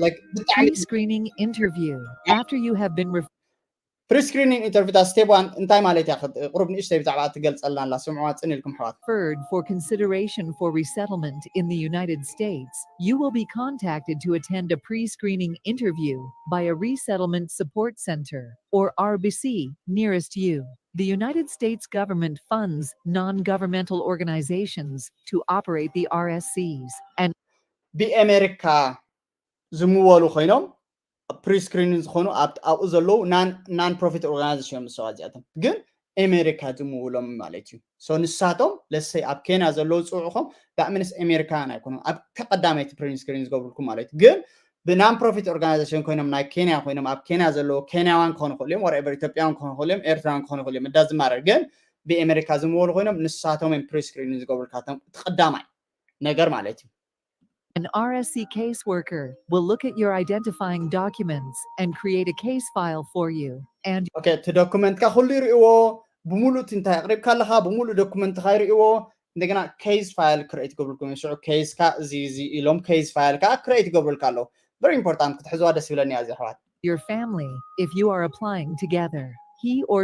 like ብጣዕሚ Pre-screening interview. After you have been Pre-screening interview ታ step one እንታይ ማለት እያ? ቁሩብ ንእሽተይ ብዛዕባ ትገልጸልና ኣላ፣ ስምዕዋ ጽን ኢልኩም ኣሕዋት። Referred for consideration for resettlement in the United States, you will be contacted to attend a pre-screening interview by a Resettlement Support Center, or R B C, nearest you. The United States government funds non-governmental organizations to operate the R S Cs, and ብኣሜሪካ ዝምወሉ ኮይኖም pre-screening ዝኾኑ ኣብኡ ዘለዉ non profit organization እዮም። ንሰባት እዚኣቶም ግን ኣሜሪካ ዝምውሎም ማለት እዩ። So ንሳቶም ለሰይ ኣብ ኬንያ ዘለዉ ዝፅውዕኹም ብኣምንስ ኣሜሪካውያን ኣይኮኑን፣ ኣብ ቀዳመይቲ pre-screening ዝገብሩልኩም ማለት እዩ። ግን ብ non profit organization ኮይኖም ናይ ኬንያ ኮይኖም ኣብ ኬንያ ዘለዉ ኬንያውያን ክኾኑ ይኽእሉ እዮም፣ whatever ኢትዮጵያውያን ክኾኑ ይኽእሉ እዮም፣ ኤርትራውያን ክኾኑ ይኽእሉ እዮም፣ it doesn't matter። ግን ብኣሜሪካ ዝምወሉ ኮይኖም ንሳቶም እዮም pre-screening ዝገብሩልካ፣ እቲ ቀዳማይ ነገር ማለት እዩ። An R S C caseworker will look at your identifying documents and create a case file for you. And okay፣ እቲ ዶኩመንትካ ኩሉ ይርእዎ፣ ብምሉእ እቲ እንታይ ኣቕሪብካ ኣለኻ ብምሉእ ዶኩመንትካ ይርእዎ። እንደገና case file create ይገብሩልኩም እዮም። ሽዑ case ካ እዚ እዚ ኢሎም case file ከዓ create ይገብሩልካ ኣለዉ። Very important ክትሕዝዋ ደስ ይብለኒ እያ እዚ ኣሕዋት። Your family, if you are applying together. He or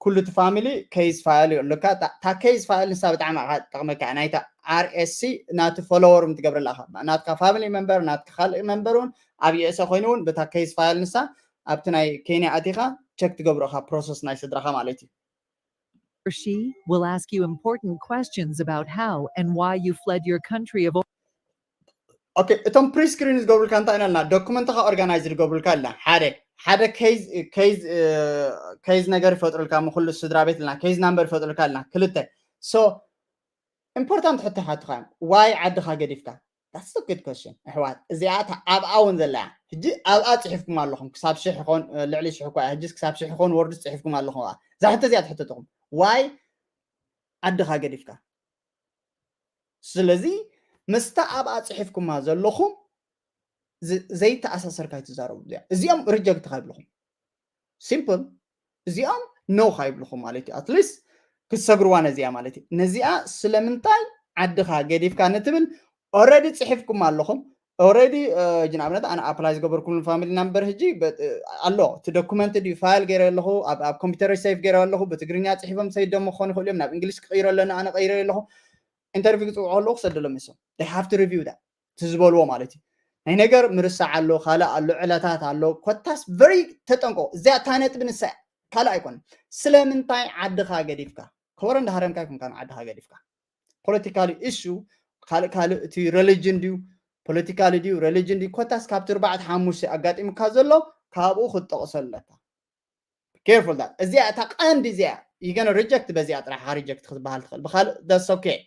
ኩሉ እቲ family case file ይብሉካ። እታ case file ንሳ ብጣዕሚ እያ ትጠቕመካ። ናይታ R S C ናቲ follower ትገብረላ ኢኻ። ናትካ family member፣ ናትካ ካልእ member እውን ኣብ USA ኮይኑ እውን በታ case file ንሳ ኣብቲ ናይ ኬንያ ኣቲኻ check ትገብሮ ኢኻ process ናይ ስድራኻ ማለት እዩ። Or she will ask you important questions about how and why you fled your country of okay፣ እቶም pre-screening ዝገብሩልካ እንታይ ኢና ኣለና? ዶኩመንትኻ organize ዝገብሩልካ ኣለና። ሓደ ሓደ case case case ነገር ይፈጥሩልካ፣ ምኩሉ ስድራ ቤት ኣለና፣ case number ይፈጥሩልካ ኣለና። ክልተ so important ሕቶ ሓትኻ እዮም። Why ዓድኻ ገዲፍካ? That's a good question ኣሕዋት። እዚኣ እታ ኣብኣ እውን ዘላ እያ። ሕጂ ኣብኣ ፅሒፍኩም ኣለኹም ክሳብ ሽሕ ይኾን ልዕሊ ሽሕ እኳ ሕጂ ክሳብ ሽሕ ይኾን ወርድስ ፅሒፍኩም ኣለኹም። እዛ ሕቶ እዚኣ ትሕተትኹም why ዓድኻ ገዲፍካ? ስለዚ ምስታ ኣብኣ ፅሒፍኩማ ዘለኹም ዘይተኣሳሰርካ ኣይትዛረቡ። እዚኦም reject ካ ይብልኹም። Simple። እዚኦም no ካ ይብልኹም ማለት እዩ። At least ክትሰግርዋ ነዚኣ ማለት እዩ። ነዚኣ ስለምንታይ ዓድኻ ገዲፍካ ንትብል already ፅሒፍኩም ኣለኹም። Already ሕጂ ንኣብነት ኣነ apply ዝገበርኩሉ family number ሕጂ ኣሎ፣ እቲ document ድዩ file ገይረ ኣለኹ፣ ኣብ ኮምፒውተር save ገይረ ኣለኹ። ብትግርኛ ፅሒፎም ሰይዶሞ ክኾኑ ይኽእሉ እዮም፣ ናብ እንግሊሽ ክቕይሮ ኣለኒ ኣነ ቀይረ ኣለኹ። Interview ክፅውዑ ከለዉ ክሰደሎም እዮም። They have to review that፣ እቲ ዝበልዎ ማለት እዩ። ናይ ነገር ምርሳዕ ኣሎ፣ ካልእ ኣሎ፣ ዕለታት ኣሎ። ኮታስ very ተጠንቀቑ። እዚኣ እታ ነጥቢ ንሳ እያ፣ ካልእ ኣይኮነን። ስለምንታይ ዓድኻ ገዲፍካ? ከበሮ እንዳሃረምካ ኣይኮንካን ዓድኻ ገዲፍካ። Politically issue፣ ካልእ ካልእ እቲ religion ድዩ፣ political ድዩ፣ religion ድዩ፣ ኮታስ ካብቲ ኣርባዕተ ሓሙሽተ ኣጋጢሙካ ዘሎ ካብኡ ክትጠቕሶ ኣለካ። Careful that። እዚኣ እታ ቀንዲ እዚኣ you gonna reject፣ በዚኣ ጥራሕ reject ክትበሃል ትኽእል። ብኻልእ that's okay።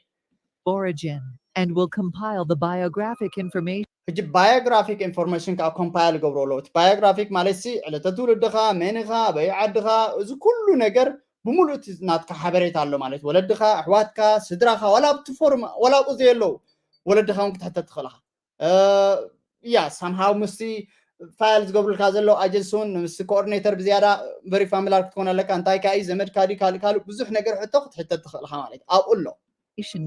Origin and will compile the biographic information ሕጂ biographic information ከዓ compile ይገብሩ ኣለዉ። እቲ biographic ማለት ሲ ዕለተ ትውልድኻ፣ መን ኢኻ፣ ኣበይ ዓድኻ፣ እዚ ኩሉ ነገር ብምሉእ እቲ ናትካ ሓበሬታ ኣሎ ማለት ወለድኻ፣ ኣሕዋትካ፣ ስድራኻ፣ ዋላ ኣብቲ ፎርም ዋላ ኣብኡ ዘየለዉ ወለድኻ እውን ክትሕተት ትኽእል ኢኻ። ያ somehow ምስቲ file ዝገብሩልካ ዘለዉ agency እውን ምስቲ coordinator ብዝያዳ very familiar ክትኮን ኣለካ። እንታይ ከኣ እዩ ዘመድካ ድዩ ካልእ ካልእ ብዙሕ ነገር ሕቶ ክትሕተት ትኽእል ኢኻ ማለት ኣብኡ ኣሎ።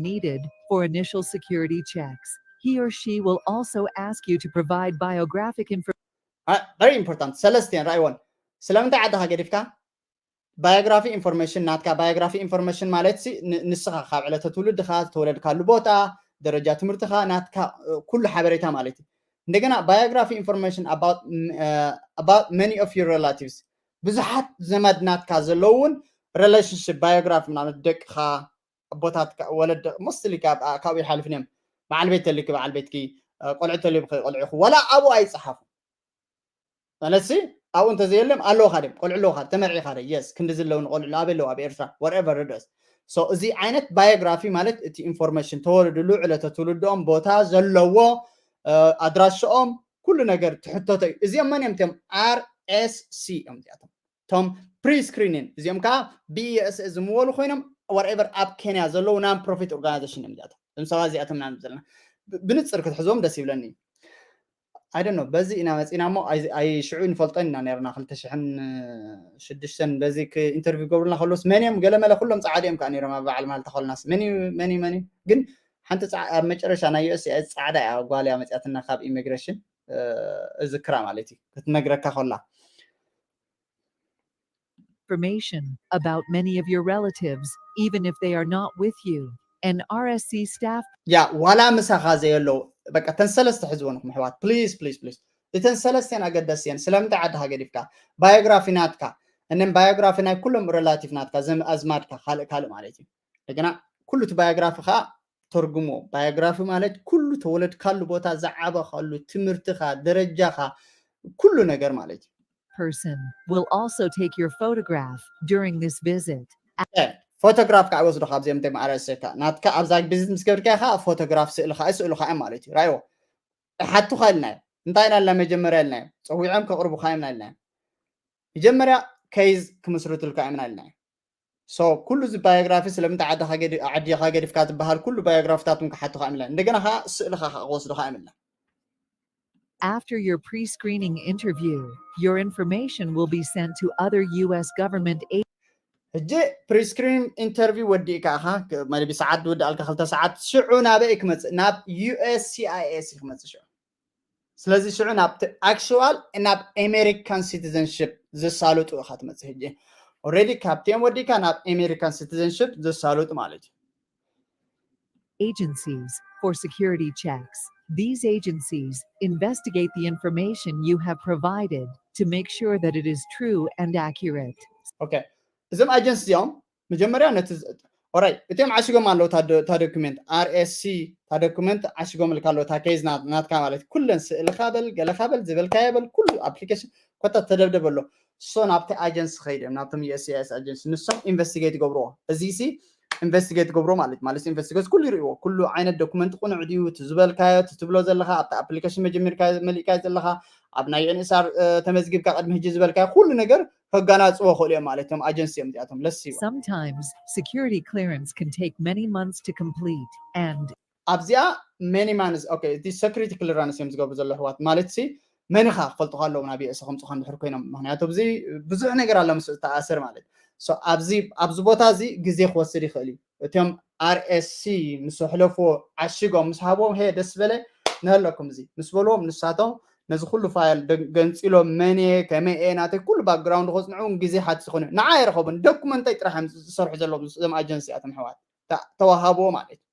needed for initial security checks. He or she will also ask you to provide biographic information. Very important። ሰለስቲኤን ራእይዎን ስለምንታይ ዓድኻ ገዲፍካ? Biography information ናትካ። Biography information ማለት ሲ ንስኻ ካብ ዕለተ ትውልድኻ፣ ዝተወለድካሉ ቦታ፣ ደረጃ ትምህርትኻ፣ ናትካ ኩሉ ሓበሬታ ማለት እዩ። እንደገና biography information about many of your relatives፣ ብዙሓት ዘመድ ናትካ ዘለውን relationship biography ማለት ደቅኻ፣ ኣቦታትካ፣ ወለድ mostly ካብኡ ይሓልፍን እዮም። በዓል ቤት ተልኪ በዓል ቤትኪ፣ ቆልዑ ተልዮም ቆልዑኹ ዋላ ኣብኡ ኣይፀሓፉ። ማለትሲ ኣብኡ እንተዘየለም ኣለውኻ ድም ቆልዑ ኣለውኻ ተመርዒኻ ደ yes ክንዲ ዘለውን ቆልዑ ኣበይ ኣለዉ ኣብ ኤርትራ whatever ርደስ። So እዚ ዓይነት biography ማለት እቲ information ተወለድሉ ዕለተ ትውልድኦም ቦታ ዘለዎ ኣድራሽኦም ኩሉ ነገር ትሕተቶ እዩ። እዚኦም መን እዮም? እቲኦም R S C እዮም እዚኣቶም። እቶም pre-screening እዚኦም ከዓ ብESA ዝምወሉ ኮይኖም whatever ኣብ ኬንያ ዘለዉ non profit organization እዮም እዚኣቶም። እዞም ሰባት እዚኣቶም ኢና ንብል ዘለና። ብንፅር ክትሕዞም ደስ ይብለኒ። I don't know በዚ ኢና መፂና እሞ ኣይ ሽዑ ንፈልጦን ኢና ነርና ክልተ ሽሕን ሽዱሽተን በዚ interview ገብሩልና ከለውስ መን እዮም ገለመለ ኩሎም ፃዓዲ እዮም ከዓ ነይሮም ኣብ በዓል ማልታ ከሉናስ መን እዩ መን እዩ መን እዩ ግን ሓንቲ ኣብ መጨረሻ ናይ USCIS ፃዕዳ እያ ጓል እያ መፅያትና ካብ immigration እዝክራ ማለት እዩ ክትነግረካ ከላ information about many of your relatives, even if they are not with you. An R S C staff ያ ዋላ ምሳኻ ዘየለው በቃ ተን ሰለስተ ሕዝቦ ንኹም ኣሕዋት please please please እተን ሰለስቴን ኣገደስቲ እየን። ስለምንታይ ዓድኻ ገዲፍካ? ባዮግራፊ ናትካ እንን ባዮግራፊ ናይ ኩሎም ሬላቲቭ ናትካ ዘም ኣዝማድካ ካልእ ካልእ ማለት እዩ። እንደገና ኩሉ እቲ ባዮግራፊ ከዓ ተርጉሞ። ባዮግራፊ ማለት ኩሉ ተወለድካሉ ቦታ፣ ዝዓበኻሉ፣ ትምህርትኻ፣ ደረጃኻ፣ ኩሉ ነገር ማለት እዩ። person will also take your photograph during this visit. ፎቶግራፍ ከዓ ይወስዱ ካብዚኦም ተ ማዕረሰካ ናትካ ኣብዛ ቪዚት ምስ ገብርካ ከዓ ፎቶግራፍ ስእልካ ስእልካ እዮም ማለት እዩ። ራይዎ ሓቱካ ኢልናዮ። እንታይ ኢና ኢልና መጀመርያ ኢልናዮ? ፀዊዖም ከቕርቡካ እዮም ኢልናዮ። መጀመርያ ኬዝ ክምስርትልካ እዮም ኢልናዮ። ሶ ኩሉ እዚ ባዮግራፊ ስለምንታይ ዓድኻ ገዲ- ዓዲኻ ገዲፍካ ዝበሃል ኩሉ ባዮግራፊታት እውን ክሓቱካ እዮም ኢልና። እንደገና ከዓ ስእልካ ከዓ ክወስዱካ እዮም ኢልና። After your pre-screening interview, your information will be sent to other U S government agencies. ሕጂ ፕሪስክሪን ኢንተርቪው ወዲእካ ኢኻ መቢ ሰዓት ዝወድኣልካ ክልተ ሰዓት ሽዑ ናበይ ክመፅእ ናብ ዩኤስሲኣይኤስ ክመፅእ ሽዑ። ስለዚ ሽዑ ናብቲ ኣክሽዋል ናብ ኣሜሪካን ሲቲዘንሽፕ ዘሳልጡ ኢኻ ትመፅእ። ሕጂ ኦልሬዲ ካብቲኦም ወዲእካ ናብ ኣሜሪካን ሲቲዘንሽፕ ዘሳልጡ ማለት እዩ። Agencies for security checks. These agencies investigate the information you have provided to make sure that it is true and accurate. ኦኬ እዞም ኣጀንሲ እዚኦም መጀመርያ ነቲ ኦራይ እቲኦም ዓሽጎም ኣለዉ። እታ ዶኩመንት ኣርኤስሲ እታ ዶኩመንት ዓሽጎም ልካ ኣለዉ። እታ ኬዝ ናትካ ማለት ኩለን ስእልካ በል ገለካ በል ዝበልካዮ በል ኩሉ ኣፕሊኬሽን ኮታ ተደብደበ ኣሎ። ሶ ናብቲ ኣጀንሲ ከይድ እዮም ናብቶም ዩኤስሲኣይኤስ ኣጀንሲ ንሶም ኢንቨስቲጌት ይገብርዎ። እዚ ሲ ኢንቨስቲጌት ገብሮ ማለት ማለት ኢንቨስቲጌት ኩሉ ይርእዎ። ኩሉ ዓይነት ዶኩመንት ቁኑዕ ድዩ እቲ ዝበልካዮ እቲ ትብሎ ዘለካ ኣብቲ ኣፕሊኬሽን መጀመርካ መሊእካዮ ዘለካ ኣብ ናይ ኤንኤስኣር ተመዝጊብካ ቅድሚ ሕጂ ዝበልካዮ ኩሉ ነገር ከጋናፅዎ ክእሉ እዮም ማለት እዮም ኣጀንሲ እዮም እዚኣቶም ለሲ Sometimes security clearance can take many months to complete, and ኣብዚኣ ሜኒማንስ ኦኬ እቲ ሰክሪቲ ክሊራንስ እዮም ዝገብሩ ዘሎ ኣሕዋት ማለት ሲ መኒኻ ክፈልጡካ ኣለዎም ናብ የእሰ ከምፅኻ እንድሕር ኮይኖም ምክንያቱ እዚ ብዙሕ ነገር ኣሎ ምስ ተኣስር ማለት ኣብዚ ኣብዚ ቦታ እዚ ግዜ ክወስድ ይኽእል እዩ። እቶም ኣርኤስሲ ምስ ኣሕለፍዎ ዓሽጎም ምስ ሃብዎም ሄ ደስ በለ ንህለኩም እዚ ምስ በልዎም ንሳቶም ነዚ ኩሉ ፋይል ገንፂሎም መን እየ ከመይ እየ ናተይ ኩሉ ባክግራውንድ ከፅንዑ እውን ግዜ ሓቲ ዝኾነ ንዓ ኣይረኸቡን ዶኩመንተይ ጥራሕ እዮም ዝሰርሑ ዘለዎም እዞም ኣጀንሲ እቶም ኣሕዋት ተዋሃብዎ ማለት እዩ።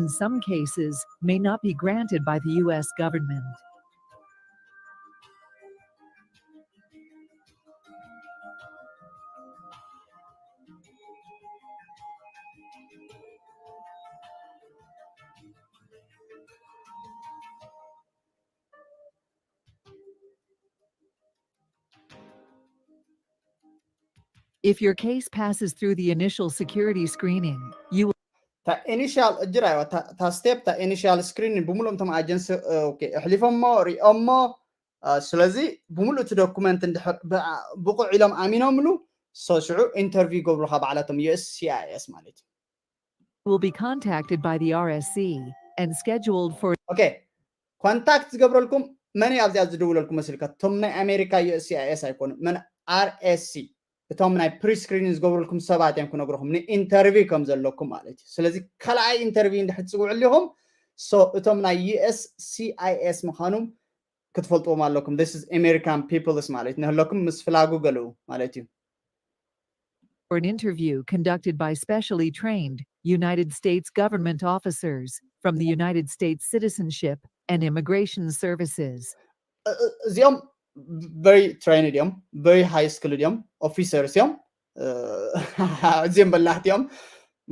In some cases, may not be granted by the U S government. If your case passes through the initial security screening, you will ኢኒሻል እጅራዮ ታ ስቴፕ ታ ኢኒሻል ስክሪን ብምሎም ቶም ኣጀንሲ ኣሕሊፎሞ ሪኦሞ ስለዚ ብምሉእ እቲ ዶኩመንት እንድሕር ብቑዕ ኢሎም ኣሚኖምሉ ሶ ሽዑ ኢንተርቪው ይገብሩካ ባዕላቶም ዩኤስ ሲኣይኤስ ማለት እዩ። will be contacted by the R S C and scheduled for okay ኮንታክት ዝገብረልኩም መን ኣብዚኣ ዝድውለልኩም መስልካ ቶም ናይ ኣሜሪካ ዩኤስ ሲኣይኤስ ኣይኮኑ መን ኣርኤስሲ እቶም ናይ ፕሪስክሪኒን ዝገብሩልኩም ሰባት እዮም ክነግርኹም ንኢንተርቪው ከም ዘለኩም ማለት እዩ። ስለዚ ካልኣይ ኢንተርቪው እንድሕር ትፅውዕሉ ኢኹም እቶም ናይ ዩኤስ ሲኣይኤስ ምዃኖም ክትፈልጥዎም ኣለኩም። This is American peoples ማለት ንህለኩም ምስ ፍላጉ ገለዉ ማለት እዩ። for an interview conducted by specially trained United States government officers from the United States Citizenship and Immigration Services. እዚኦም very trained እዮም፣ very high skilled እዮም፣ ኦፊሰርስ እዮም፣ ኣዝዮም በላሕቲ እዮም።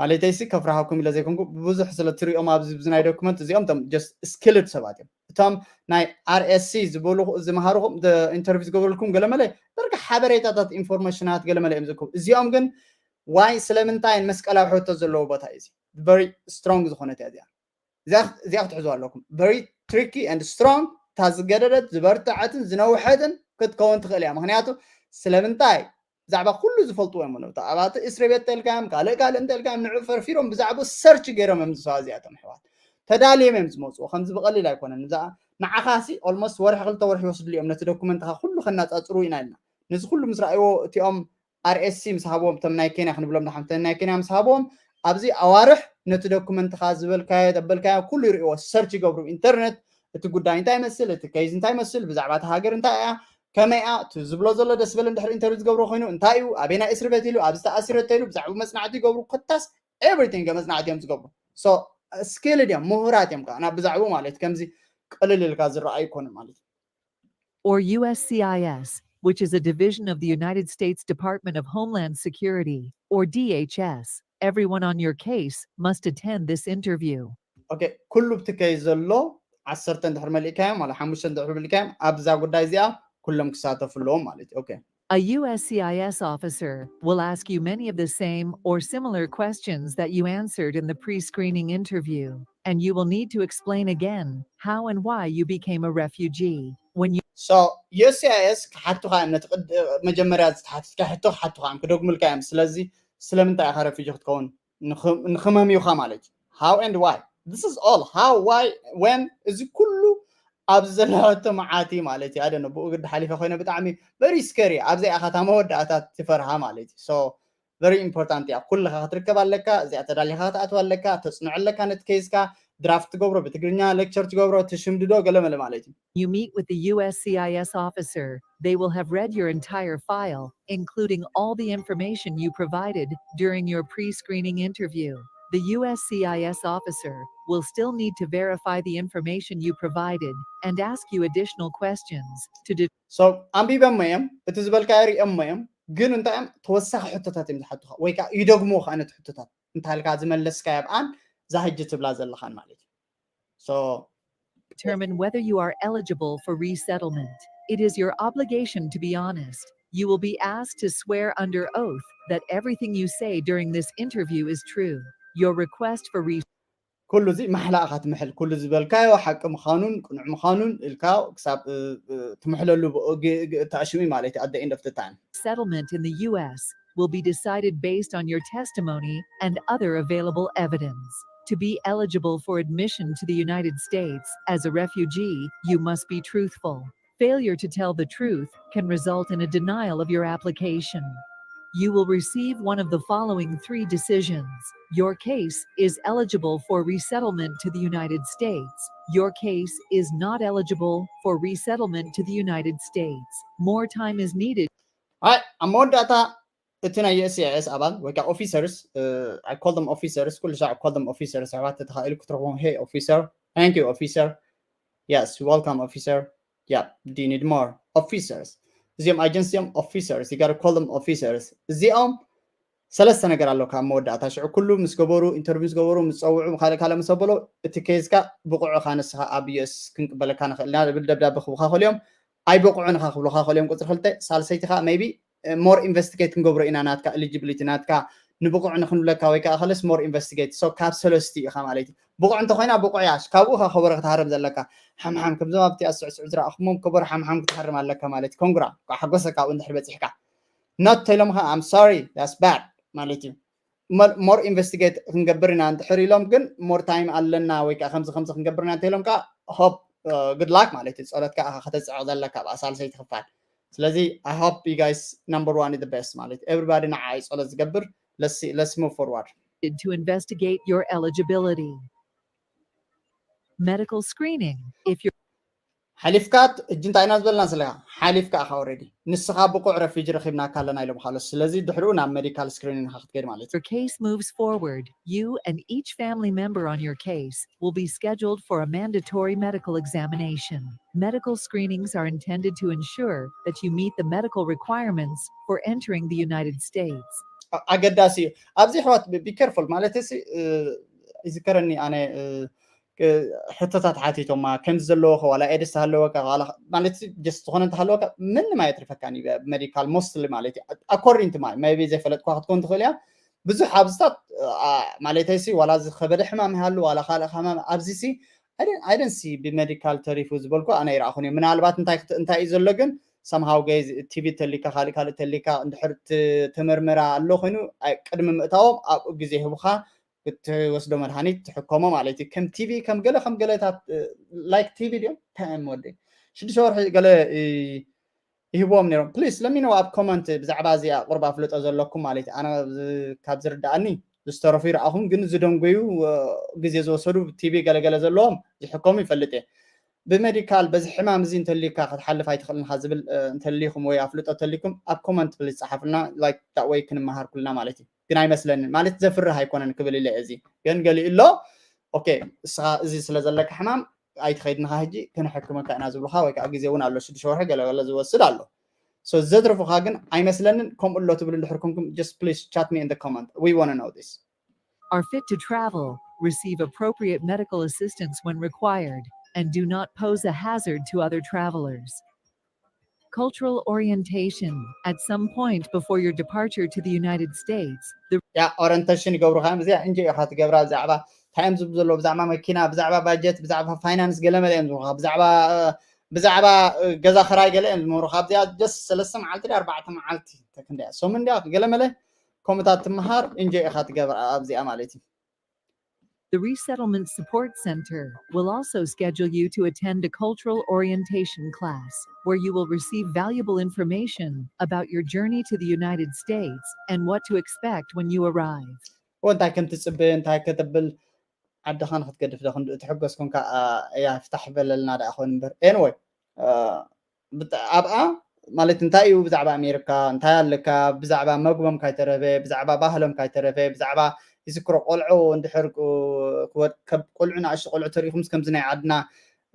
ማለተይሲ ከፍርሃኩም ኢለ ዘይኮንኩ ብዙሕ ስለ ትሪኦም ኣብዚ ናይ ዶክመንት እዚኦም ቶም just skilled ሰባት እዮም። እቶም ናይ ኣርኤስሲ ዝበሉ ዝመሃርኹም ኢንተርቪው ዝገበሩልኩም ገለመለ ደርጋ ሓበሬታታት ኢንፎርሜሽናት ገለመለ እዮም ዝርከቡ። እዚኦም ግን ዋይ ስለምንታይ መስቀላዊ ሕቶ ዘለዎ ቦታ እዩ እዚ very strong ዝኾነት እያ እዚኣ እዚኣ ክትሕዙ ኣለኩም። Very tricky and strong እታ ዝገደደት ዝበርትዐትን ዝነውሐትን ክትከውን ትኽእል እያ። ምክንያቱ ስለምንታይ ብዛዕባ ኩሉ ዝፈልጥዎ እዮም ኣለዉ ኣባቲ እስሪ ቤት ተልካዮም ካልእ ካልእ እንተልካዮም ንዑ ፈርፊሮም ብዛዕባ ሰርች ገይሮም እዮም ዝሰዋ እዚኣቶም ኣሕዋት ተዳልዮም እዮም ዝመፅዎ ከምዚ ብቐሊል ኣይኮነን። ንዓኻሲ ኦልሞስት ወርሒ ክልተ ወርሒ ይወስድሉ እዮም ነቲ ዶኩመንትኻ ኩሉ ከናፃፅሩ ኢና ኢልና ነዚ ኩሉ ምስ ረኣይዎ እቲኦም ኣርኤስሲ ምስ ሃብዎም እቶም ናይ ኬንያ ክንብሎም ንሓምተ ናይ ኬንያ ምስ ሃብዎም ኣብዚ ኣዋርሕ ነቲ ዶኩመንትኻ ዝበልካዮ ዘበልካዮ ኩሉ ይርእዎ ሰርች ይገብሩ ኢንተርነት እቲ ጉዳይ እንታይ ይመስል እቲ ኬዝ እንታይ ይመስል ብዛዕባ እቲ ሃገር እንታይ እያ ከመይ እያ እቲ ዝብሎ ዘሎ ደስ በለ እንድሕር ኢንተርቪው ዝገብሮ ኮይኑ እንታይ እዩ ኣበይ ናይ እስር ቤት ኢሉ ኣብዚ ተኣሲረቶ ኢሉ ብዛዕባ መፅናዕቲ ይገብሩ ኮታስ everything መፅናዕቲ እዮም ዝገብሩ። So skilled እዮም፣ ምሁራት እዮም ከዓ ናብ ብዛዕባኡ ማለት ከምዚ ቅልል ኢልካ ዝረኣዩ ይኮኑ ማለት እዩ። or U S C I S, which is a division of the United States Department of Homeland Security, or D H S. Everyone on your case must attend this interview. Okay, ኩሉ ብቲ case ዘሎ ዓሰርተ እንድሕር መሊእካዮም ዋላ ሓሙሽተ እንድሕር መሊእካዮም ኣብዛ ጉዳይ እዚኣ ኩሎም ክሳተፉ ኣለዎም ማለት እዩ። Okay. A U S C I S officer will ask you many of the same or similar questions that you answered in the pre-screening interview, and you will need to explain again how and why you became a refugee. When you So U S C I S ክሓቱኻ እዮም ነቲ መጀመርያ ዝተሓትትካ ሕቶ ክሓቱኻ እዮም ክደግሙልካ እዮም። ስለዚ ስለምንታይ ኢኻ ረፊጂ ክትከውን ንኽመምዩኻ ማለት እዩ። How and why? This is all how, why, when? እዚ ኩሉ ኣብዚ ዘለወቶ መዓት እዩ ማለት እዩ። ኣደ ብኡ ግዲ ሓሊፈ ኮይነ ብጣዕሚ very scary። ኣብዚኣ ኢኻ እታ መወዳእታ ትፈርሃ ማለት እዩ። So very important እያ። ኩልኻ ክትርከብ ኣለካ። እዚኣ ተዳሊኻ ክትኣትዋ ኣለካ፣ ተፅንዖ ኣለካ። ነቲ case ካ draft ትገብሮ፣ ብትግርኛ lecture ትገብሮ፣ ትሽምድዶ ገለመለ ማለት እዩ። you meet with the U S C I S officer, they will have read your entire file, including all the information you provided during your pre-screening interview. The U S C I S officer will still need to verify the information you provided and ask you additional questions to de- So ኣንቢበሞ እዮም፣ እቲ ዝበልካዮ ሪኦሞ እዮም፣ ግን እንታይ እዮም ተወሳኺ ሕቶታት እዮም ዝሓቱኻ ወይ ከዓ ይደግምዎ ከዓ ነቲ ሕቶታት እንታልካ ዝመለስካዮ ኣብኣን እዛ ሕጂ ትብላ ዘለኻን ማለት እዩ። So determine whether you are eligible for resettlement. It is your obligation to be honest. You will be asked to swear under oath that everything you say during this interview is true. Your request for re- ኩሉ እዚ ማሕላ ኢኻ ትምሕል። ኩሉ ዝበልካዮ ሓቂ ምዃኑን ቅኑዕ ምዃኑን ኢልካ ክሳብ ትምሕለሉ ተኣሽሙ ማለት እዩ። At the end of the time settlement in the U S will be decided based on your testimony and other available evidence. To be eligible for admission to the United States as a refugee, you must be truthful. Failure to tell the truth can result in a denial of your application. You will receive one of the following three decisions. Your case is eligible for resettlement to the United States. Your case is not eligible for resettlement to the United States. More time is needed. ኣብ መወዳእታ እቲ ናይ U S C I S ኣባል ወይ ከዓ officers, I call them officers፣ ኩሉ ሻዕ call them officers፣ ኣሕዋት ተተኻኢሉ ክትረኽቦም፣ hey officer, thank you officer, yes welcome officer, yeah, do you need more officers? እዚኦም agents እዮም፣ officers, you gotta call them officers። እዚኦም ሰለስተ ነገር ኣለካ ኣብ መወዳእታ። ሽዑ ኩሉ ምስ ገበሩ፣ interview ምስ ገበሩ፣ ምስ ፀውዑ፣ ካልእ ካልእ ምስ ኣበሎ እቲ case ካ ብቑዕ ኢኻ ንስኻ ኣብ U S ክንቅበለካ ንኽእል ኢና ዝብል ደብዳቤ ክህቡኻ ከልዮም ኣይበቑዑን ኢኻ ክብሉኻ ከልዮም። ቁፅሪ ክልተ ሳልሰይቲ ኻ maybe more investigate ክንገብሮ ኢና ናትካ eligibility ናትካ ንብቑዕ ንክንብለካ ወይ ከዓ ከለስ more investigate። So ካብ ሰለስቲ ኢኻ ማለት እዩ። ብቑዕ እንተኮይና ብቑዕ እያ፣ ካብኡ ኢኻ ከበሮ ክትሃርም ዘለካ። ሓምሓም ከምዞም ኣብቲ ኣስዕስዑ ዝረኣኹሞም ከበሮ ሓምሓም ክትሃርም ኣለካ ማለት እዩ። ኮንግራ፣ እንኳዕ ሓጎሰካ ኣብኡ እንድሕር በፂሕካ። Not ተይሎምኻ I'm sorry, that's bad ማለት እዩ። More investigate ክንገብር ኢና እንድሕር ኢሎም ግን more time ኣለና ወይ ከዓ ከምዚ ከምዚ ክንገብር ኢና እንተኢሎም ከዓ hope good luck ማለት እዩ። ፀሎትካ ኢኻ ከተፅዕቕ ዘለካ ኣብኣ ሳልሰይቲ ክፋል። ስለዚ I hope you guys number one is the best ማለት እዩ። Everybody ንዓይ ጸሎት ዝገብር። Let's see, let's move forward. To investigate your eligibility. Medical screening. If you're ሓሊፍካ እጂ እንታይ ኢና ዝበልና ዘለካ ሓሊፍካ ኢኻ already ንስኻ ብቑዕ ረፊጂ ረኺብናካ ኣለና ኢሎም ካሎ። ስለዚ ድሕሪኡ ናብ medical screening ኢኻ ክትከይድ ማለት እዩ። Your case moves forward, you and each family member on your case will be scheduled for a mandatory medical examination. Medical screenings are intended to ensure that you meet the medical requirements for entering the United States. ኣገዳሲ እዩ። ኣብዚ ኣሕዋት be careful ማለት ሲ ይዝከረኒ ኣነ ሕቶታት ሓቲቶማ ከምዚ ዘለዎ ዋላ ኤድስ ሃለወካ ማለት just ዝኾነ እንተሃለወካ ምንም ኣየትርፈካን እዩ። Medical mostly ማለት እዩ according to my maybe ዘይፈለጥኳ ክትኮን ትኽእል እያ። ብዙሕ ኣብዝታት ማለተይ ሲ ዋላ ዝኸበደ ሕማም ይሃሉ ዋላ ካልእ ሕማም ኣብዚ ሲ I don't see ብመዲካል ተሪፉ ዝበልኩ ኣነ ይረኣኹን እዩ። ምናልባት እንታይ እዩ ዘሎ ግን somehow ገይ ቲቪ ተሊካ ካልእ ካልእ ተሊካ እንድሕር ተመርመራ ኣሎ ኮይኑ ቅድሚ ምእታዎም ኣብኡ ግዜ ህቡኻ ክትወስዶ መድሃኒት ትሕከሞ ማለት እዩ። ከም ቲቪ ከም ገለ ከም ገለታት like ቲቪ ድዮም ታም ወደ ሽዱሽተ ወርሒ ገለ ይህብዎም ነይሮም። Please let me know ኣብ comment ብዛዕባ እዚኣ ቁርብ ኣፍልጦ ዘለኩም ማለት እዩ። ኣነ ካብ ዝርዳኣኒ ዝተረፉ ይረኣኹም ግን ዝደንጎዩ ግዜ ዝወሰዱ ቲቪ ገለገለ ዘለዎም ዝሕከሙ ይፈልጥ እየ። ብሜዲካል በዚ ሕማም እዚ እንተልዩካ ክትሓልፍ ኣይትኽእልን ኢኻ ዝብል እንተልይኹም ወይ ኣፍልጦ እንተልይኩም ኣብ ኮመንት ፕሊዝ ጸሓፉልና። ላይክ ዳት ወይ ክንመሃር ኩልና ማለት እዩ። ግን ኣይመስለንን ማለት ዘፍርህ ኣይኮነን ክብል ኢለ እዚ ግን ገሊኡ ኣሎ። ኦኬ እስኻ እዚ ስለ ዘለካ ሕማም ኣይትኸይድንኻ ሕጂ ክንሕክመካ ኢና ዝብሉኻ ወይ ከዓ ግዜ እውን ኣሎ ሽዱሽተ ወርሒ ገለገለ ዝወስድ ኣሎ። ዘትርፉኻ ግን ኣይመስለንን። ከምኡ ኣሎ ትብል እንድሕር ኮንኩም just please chat me in the comment, we want to know this. Are fit to travel, receive appropriate medical assistance when required, and do not pose a hazard to other travelers. Cultural orientation. At some point before your departure to the United States, the ያ ኦሪንቴሽን ይገብሩኻ እዮም። እዚኣ እንጂ ኢኻ ትገብራ ብዛዕባ እንታይ እዮም ዝብሉ ዘለዉ ብዛዕባ መኪና ብዛዕባ ባጀት ብዛዕባ ፋይናንስ ገለ መለ እዮም ዝብሉኻ ብዛዕባ ብዛዕባ ገዛ ክራይ ገለ እዮም ዝምህሩኻ ኣብዚኣ just ሰለስተ መዓልቲ ኣርባዕተ መዓልቲ ተክንዲያ ሰሙን ዲያ ገለ መለ ከምኡታት ትምሃር እንጂ ኢኻ ትገብራ ኣብዚኣ ማለት እዩ። The Resettlement Support Center will also schedule you to attend a cultural orientation class where you will receive valuable information about your journey to the United States and what to expect when you arrive. እንታይ ከም ትጽበ እንታይ ከተብል ዓድኻ ንክትገድፍ ዶ ክንድኡ ትሕገዝ ኮንካ እያ ፍታሕ በለልና ደኣ ኮን እምበር anyway ኣብኣ ማለት እንታይ እዩ ብዛዕባ ኣሜሪካ እንታይ ኣለካ ብዛዕባ መግቦም ካይተረፈ ብዛዕባ ባህሎም ካይተረፈ ብዛዕባ ይዝክሮ ቆልዑ እንድሕር ቆልዑ ንኣሽቱ ቆልዑ ተሪኢኹምስ ከምዚ ናይ ዓድና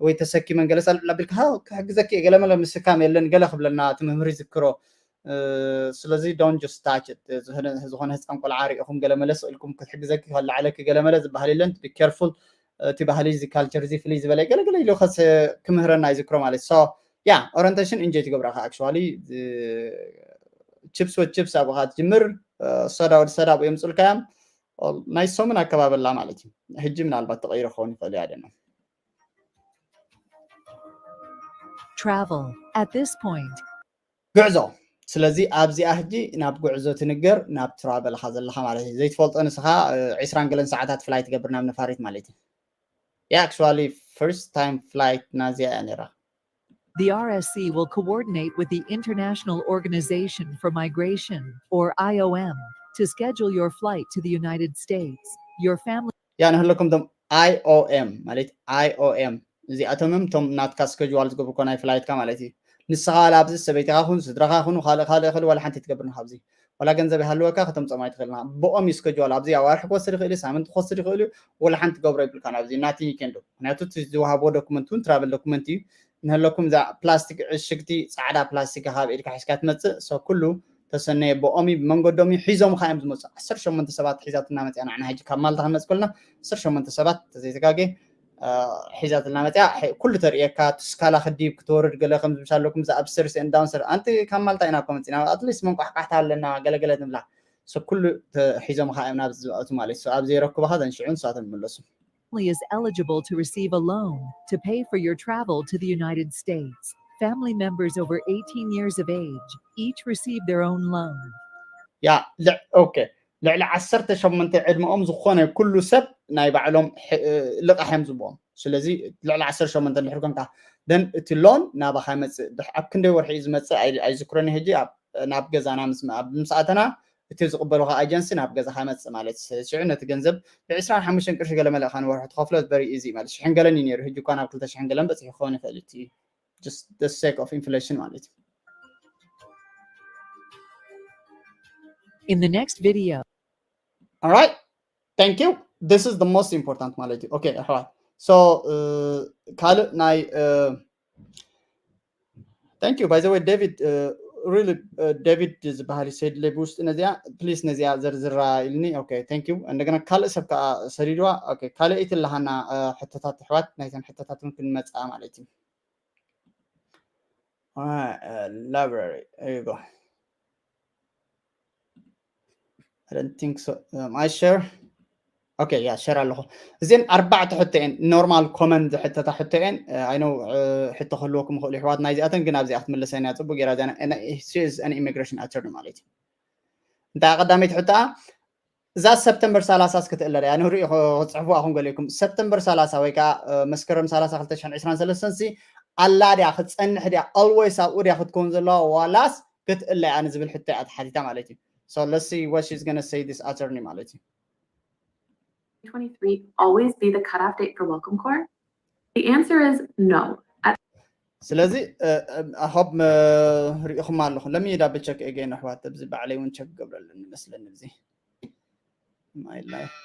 ወይ ተሰኪመን ገለ ሳልዕላ ቢልካ ክሕግዘኪ ገለመለ ምስካም የለን ገለ ክብለና እቲ መምህር ይዝክሮ ስለዚ don't just touch it ዝኾነ ህፃን ቆልዓ ሪኢኹም ገለመለ ስእልኩም ክትሕግዘኪ ከላዓለኪ ገለመለ ዝበሃል የለን be careful እቲ ባህሊ እዚ ካልቸር እዚ ፍልይ ዝበለ ገለገለ ኢሉ ክምህረና ይዝክሮ ማለት so yeah orientation enjoy ትገብራካ actually chips ወ chips ኣብኻ ትጅምር ሶዳ ወዲ ሶዳ ኣብኡ የምፅልካ እዮም ናይ ሰሙን ኣከባበላ ማለት እዩ ሕጂ ምናልባት ተቀይሮ ክኸውን ይኽእል እዩ ኣደና Travel. At this point, ጉዕዞ ስለዚ ኣብዚኣ ሕጂ ናብ ጉዕዞ ትንገር ናብ ትራቨል ኢኻ ዘለኻ ማለት እዩ ዘይትፈልጦ ንስኻ ዕስራን ገለን ሰዓታት ፍላይ ትገብር ናብ ነፋሪት ማለት እዩ yeah actually first time flight ናዚኣ እያ ነራ The R S C will coordinate with the International Organization for Migration, or I O M, to schedule your flight to the United States. Your family ያ ንህለኩም ቶም I O M ማለት I O M እዚኣቶም እዮም ቶም ናትካ ስከጅዋል ዝገብርኮ ናይ ፍላይትካ ማለት እዩ ንስኻ ዋላ ኣብዚ ሰበይትኻ ኩን ስድራኻ ኩኑ ካልእ ካልእ ክእል ዋላ ሓንቲ ትገብርን ካብዚ ዋላ ገንዘብ ይሃልወካ ከተምፀም ኣይትኽእልና ብኦም እዩ ስከጅዋል ኣብዚ ኣዋርሒ ክወስድ ይኽእል እዩ ሳምንቲ ክወስድ ይኽእል እዩ ዋላ ሓንቲ ገብሮ ይብልካ ናብዚ ናቲ ኬንዶ ምክንያቱ ዝወሃብዎ ዶኩመንት እውን ትራቨል ዶኩመንት እዩ ንህለኩም እዛ ፕላስቲክ ዕሽግቲ ፃዕዳ ፕላስቲክ ካብ ኢድካ ሒዝካ ትመፅእ ሰብ ኩሉ ተሰነየ ብኦም እዩ ብመንገዶም እዩ ሒዞም ካ እዮም ዝመፁ ዓሰርተ ሸሞንተ ሰባት ሒዛትና መፅያ ንዓና ሕጂ ካብ ማልታ ክንመፅ ከልና ዓሰርተ ሸሞንተ ሰባት ተዘይተጋጌ ሒዛትና መፅያ ኩሉ ተርእየካ ትስካላ ክዲብ ክትወርድ ገለ ከም ዝምሻለኩም ዝኣብስተርስ ዳውንሰር ኣንቲ ካብ ማልታ ኢና ኮ መፅና ኣትሊስት መንቋሕቋሕታ ኣለና ገለገለ ንብላ ሰብ ኩሉ ሒዞም ካ እዮም ናብ ዝመእቱ ማለት እዩ ኣብ ዘይረክቡ ካ ዘንሽዑ ንሳቶም ይምለሱ family is eligible to receive a loan to pay for your travel to the United States. Family members over eighteen years of age each receive their own loan. ያ ኦኬ ልዕሊ ዓሰርተ ሸሞንተ ዕድመኦም ዝኾነ ኩሉ ሰብ ናይ ባዕሎም ልቓሕ እዮም ዝብኦም ስለዚ ልዕሊ ዓሰርተ ሸሞንተ እንድሕር ኮንካ ደን እቲ ሎን ናባኻ ይመፅእ ኣብ ክንደይ ወርሒ እዩ ዝመፅእ ኣይዝክሮን ሕጂ ናብ ገዛና ምስኣተና እቲ ዝቕበሉካ ኣጀንሲ ናብ ገዛኻ ይመፅእ ማለት ሽዑ ነቲ ገንዘብ ብዕስራን ሓሙሽተን ቅርሺ ገለ መለእካ ንወርሒ ትኸፍሎ በሪ ኢዚ ማለት ሽሕን ገለን እዩ ነይሩ ሕጂ እኳ ናብ ክልተ ሽሕን ገለን በፂሑ ክኸውን ይኽእል እቲ just the sake of inflation ማለት እዩ In the next video. All right. Thank you. This is the most important ማለት እዩ okay ኣሕዋት so ካልእ ናይ thank you by the way David really David ዝበሃል ሰይድ ለቢ ውስጥ ነዚኣ please ነዚኣ ዘርዝራ ኢልኒ okay thank you እንደገና ካልእ ሰብ ከዓ ሰዲድዋ okay ካልእ ኢትለሃና ሕቶታት ኣሕዋት ናይተን ሕቶታት እውን ክንመፅኣ ማለት እዩ All right, uh, library. There you go. I don't think so. Um, I share. Okay, yeah, share ኣለኹ። እዚን ኣርባዕተ ሕቶ እየን ኖርማል ኮመን ዝሕተታ ሕቶ እየን ኣይነው ሕቶ ክህልወኩም ይኽእሉ ይሕዋት ናይዚኣተን ግን ኣብዚኣ ክትምልሰን እያ ፅቡቅ ጌራ እዚኣ she is an immigration attorney ማለት እዩ እንታይ ቀዳመይቲ ሕቶኣ እዛ ሰፕተምበር ሰላሳ እስክትእለ ድያ ንሪኦ ክፅሕፉ ኣኹም ገሊኩም ሰፕተምበር ሰላሳ ወይ ከዓ መስከረም ሰላሳ ክልተ ሽሕን ዕስራን ሰለስተን ሲ ኣላ ድያ ክትፀንሕ ድያ ኣልወይስ ኣብኡ ድያ ክትከውን ዘለዋ ዋላስ ክትእለ እያ ንዝብል ሕቶ እያ ተሓቲታ ማለት እዩ so let's see what she's gonna say this attorney ማለት እዩ twenty-three always be the cutoff date for Welcome Corps? The answer is no. ስለዚ ኣሆብ ርኢኹም ኣለኹም። Let me double check again ኣሕዋት፣ ኣብዚ ባዕለይ እውን ቸክ ገብረለን ይመስለኒ። እዚ my life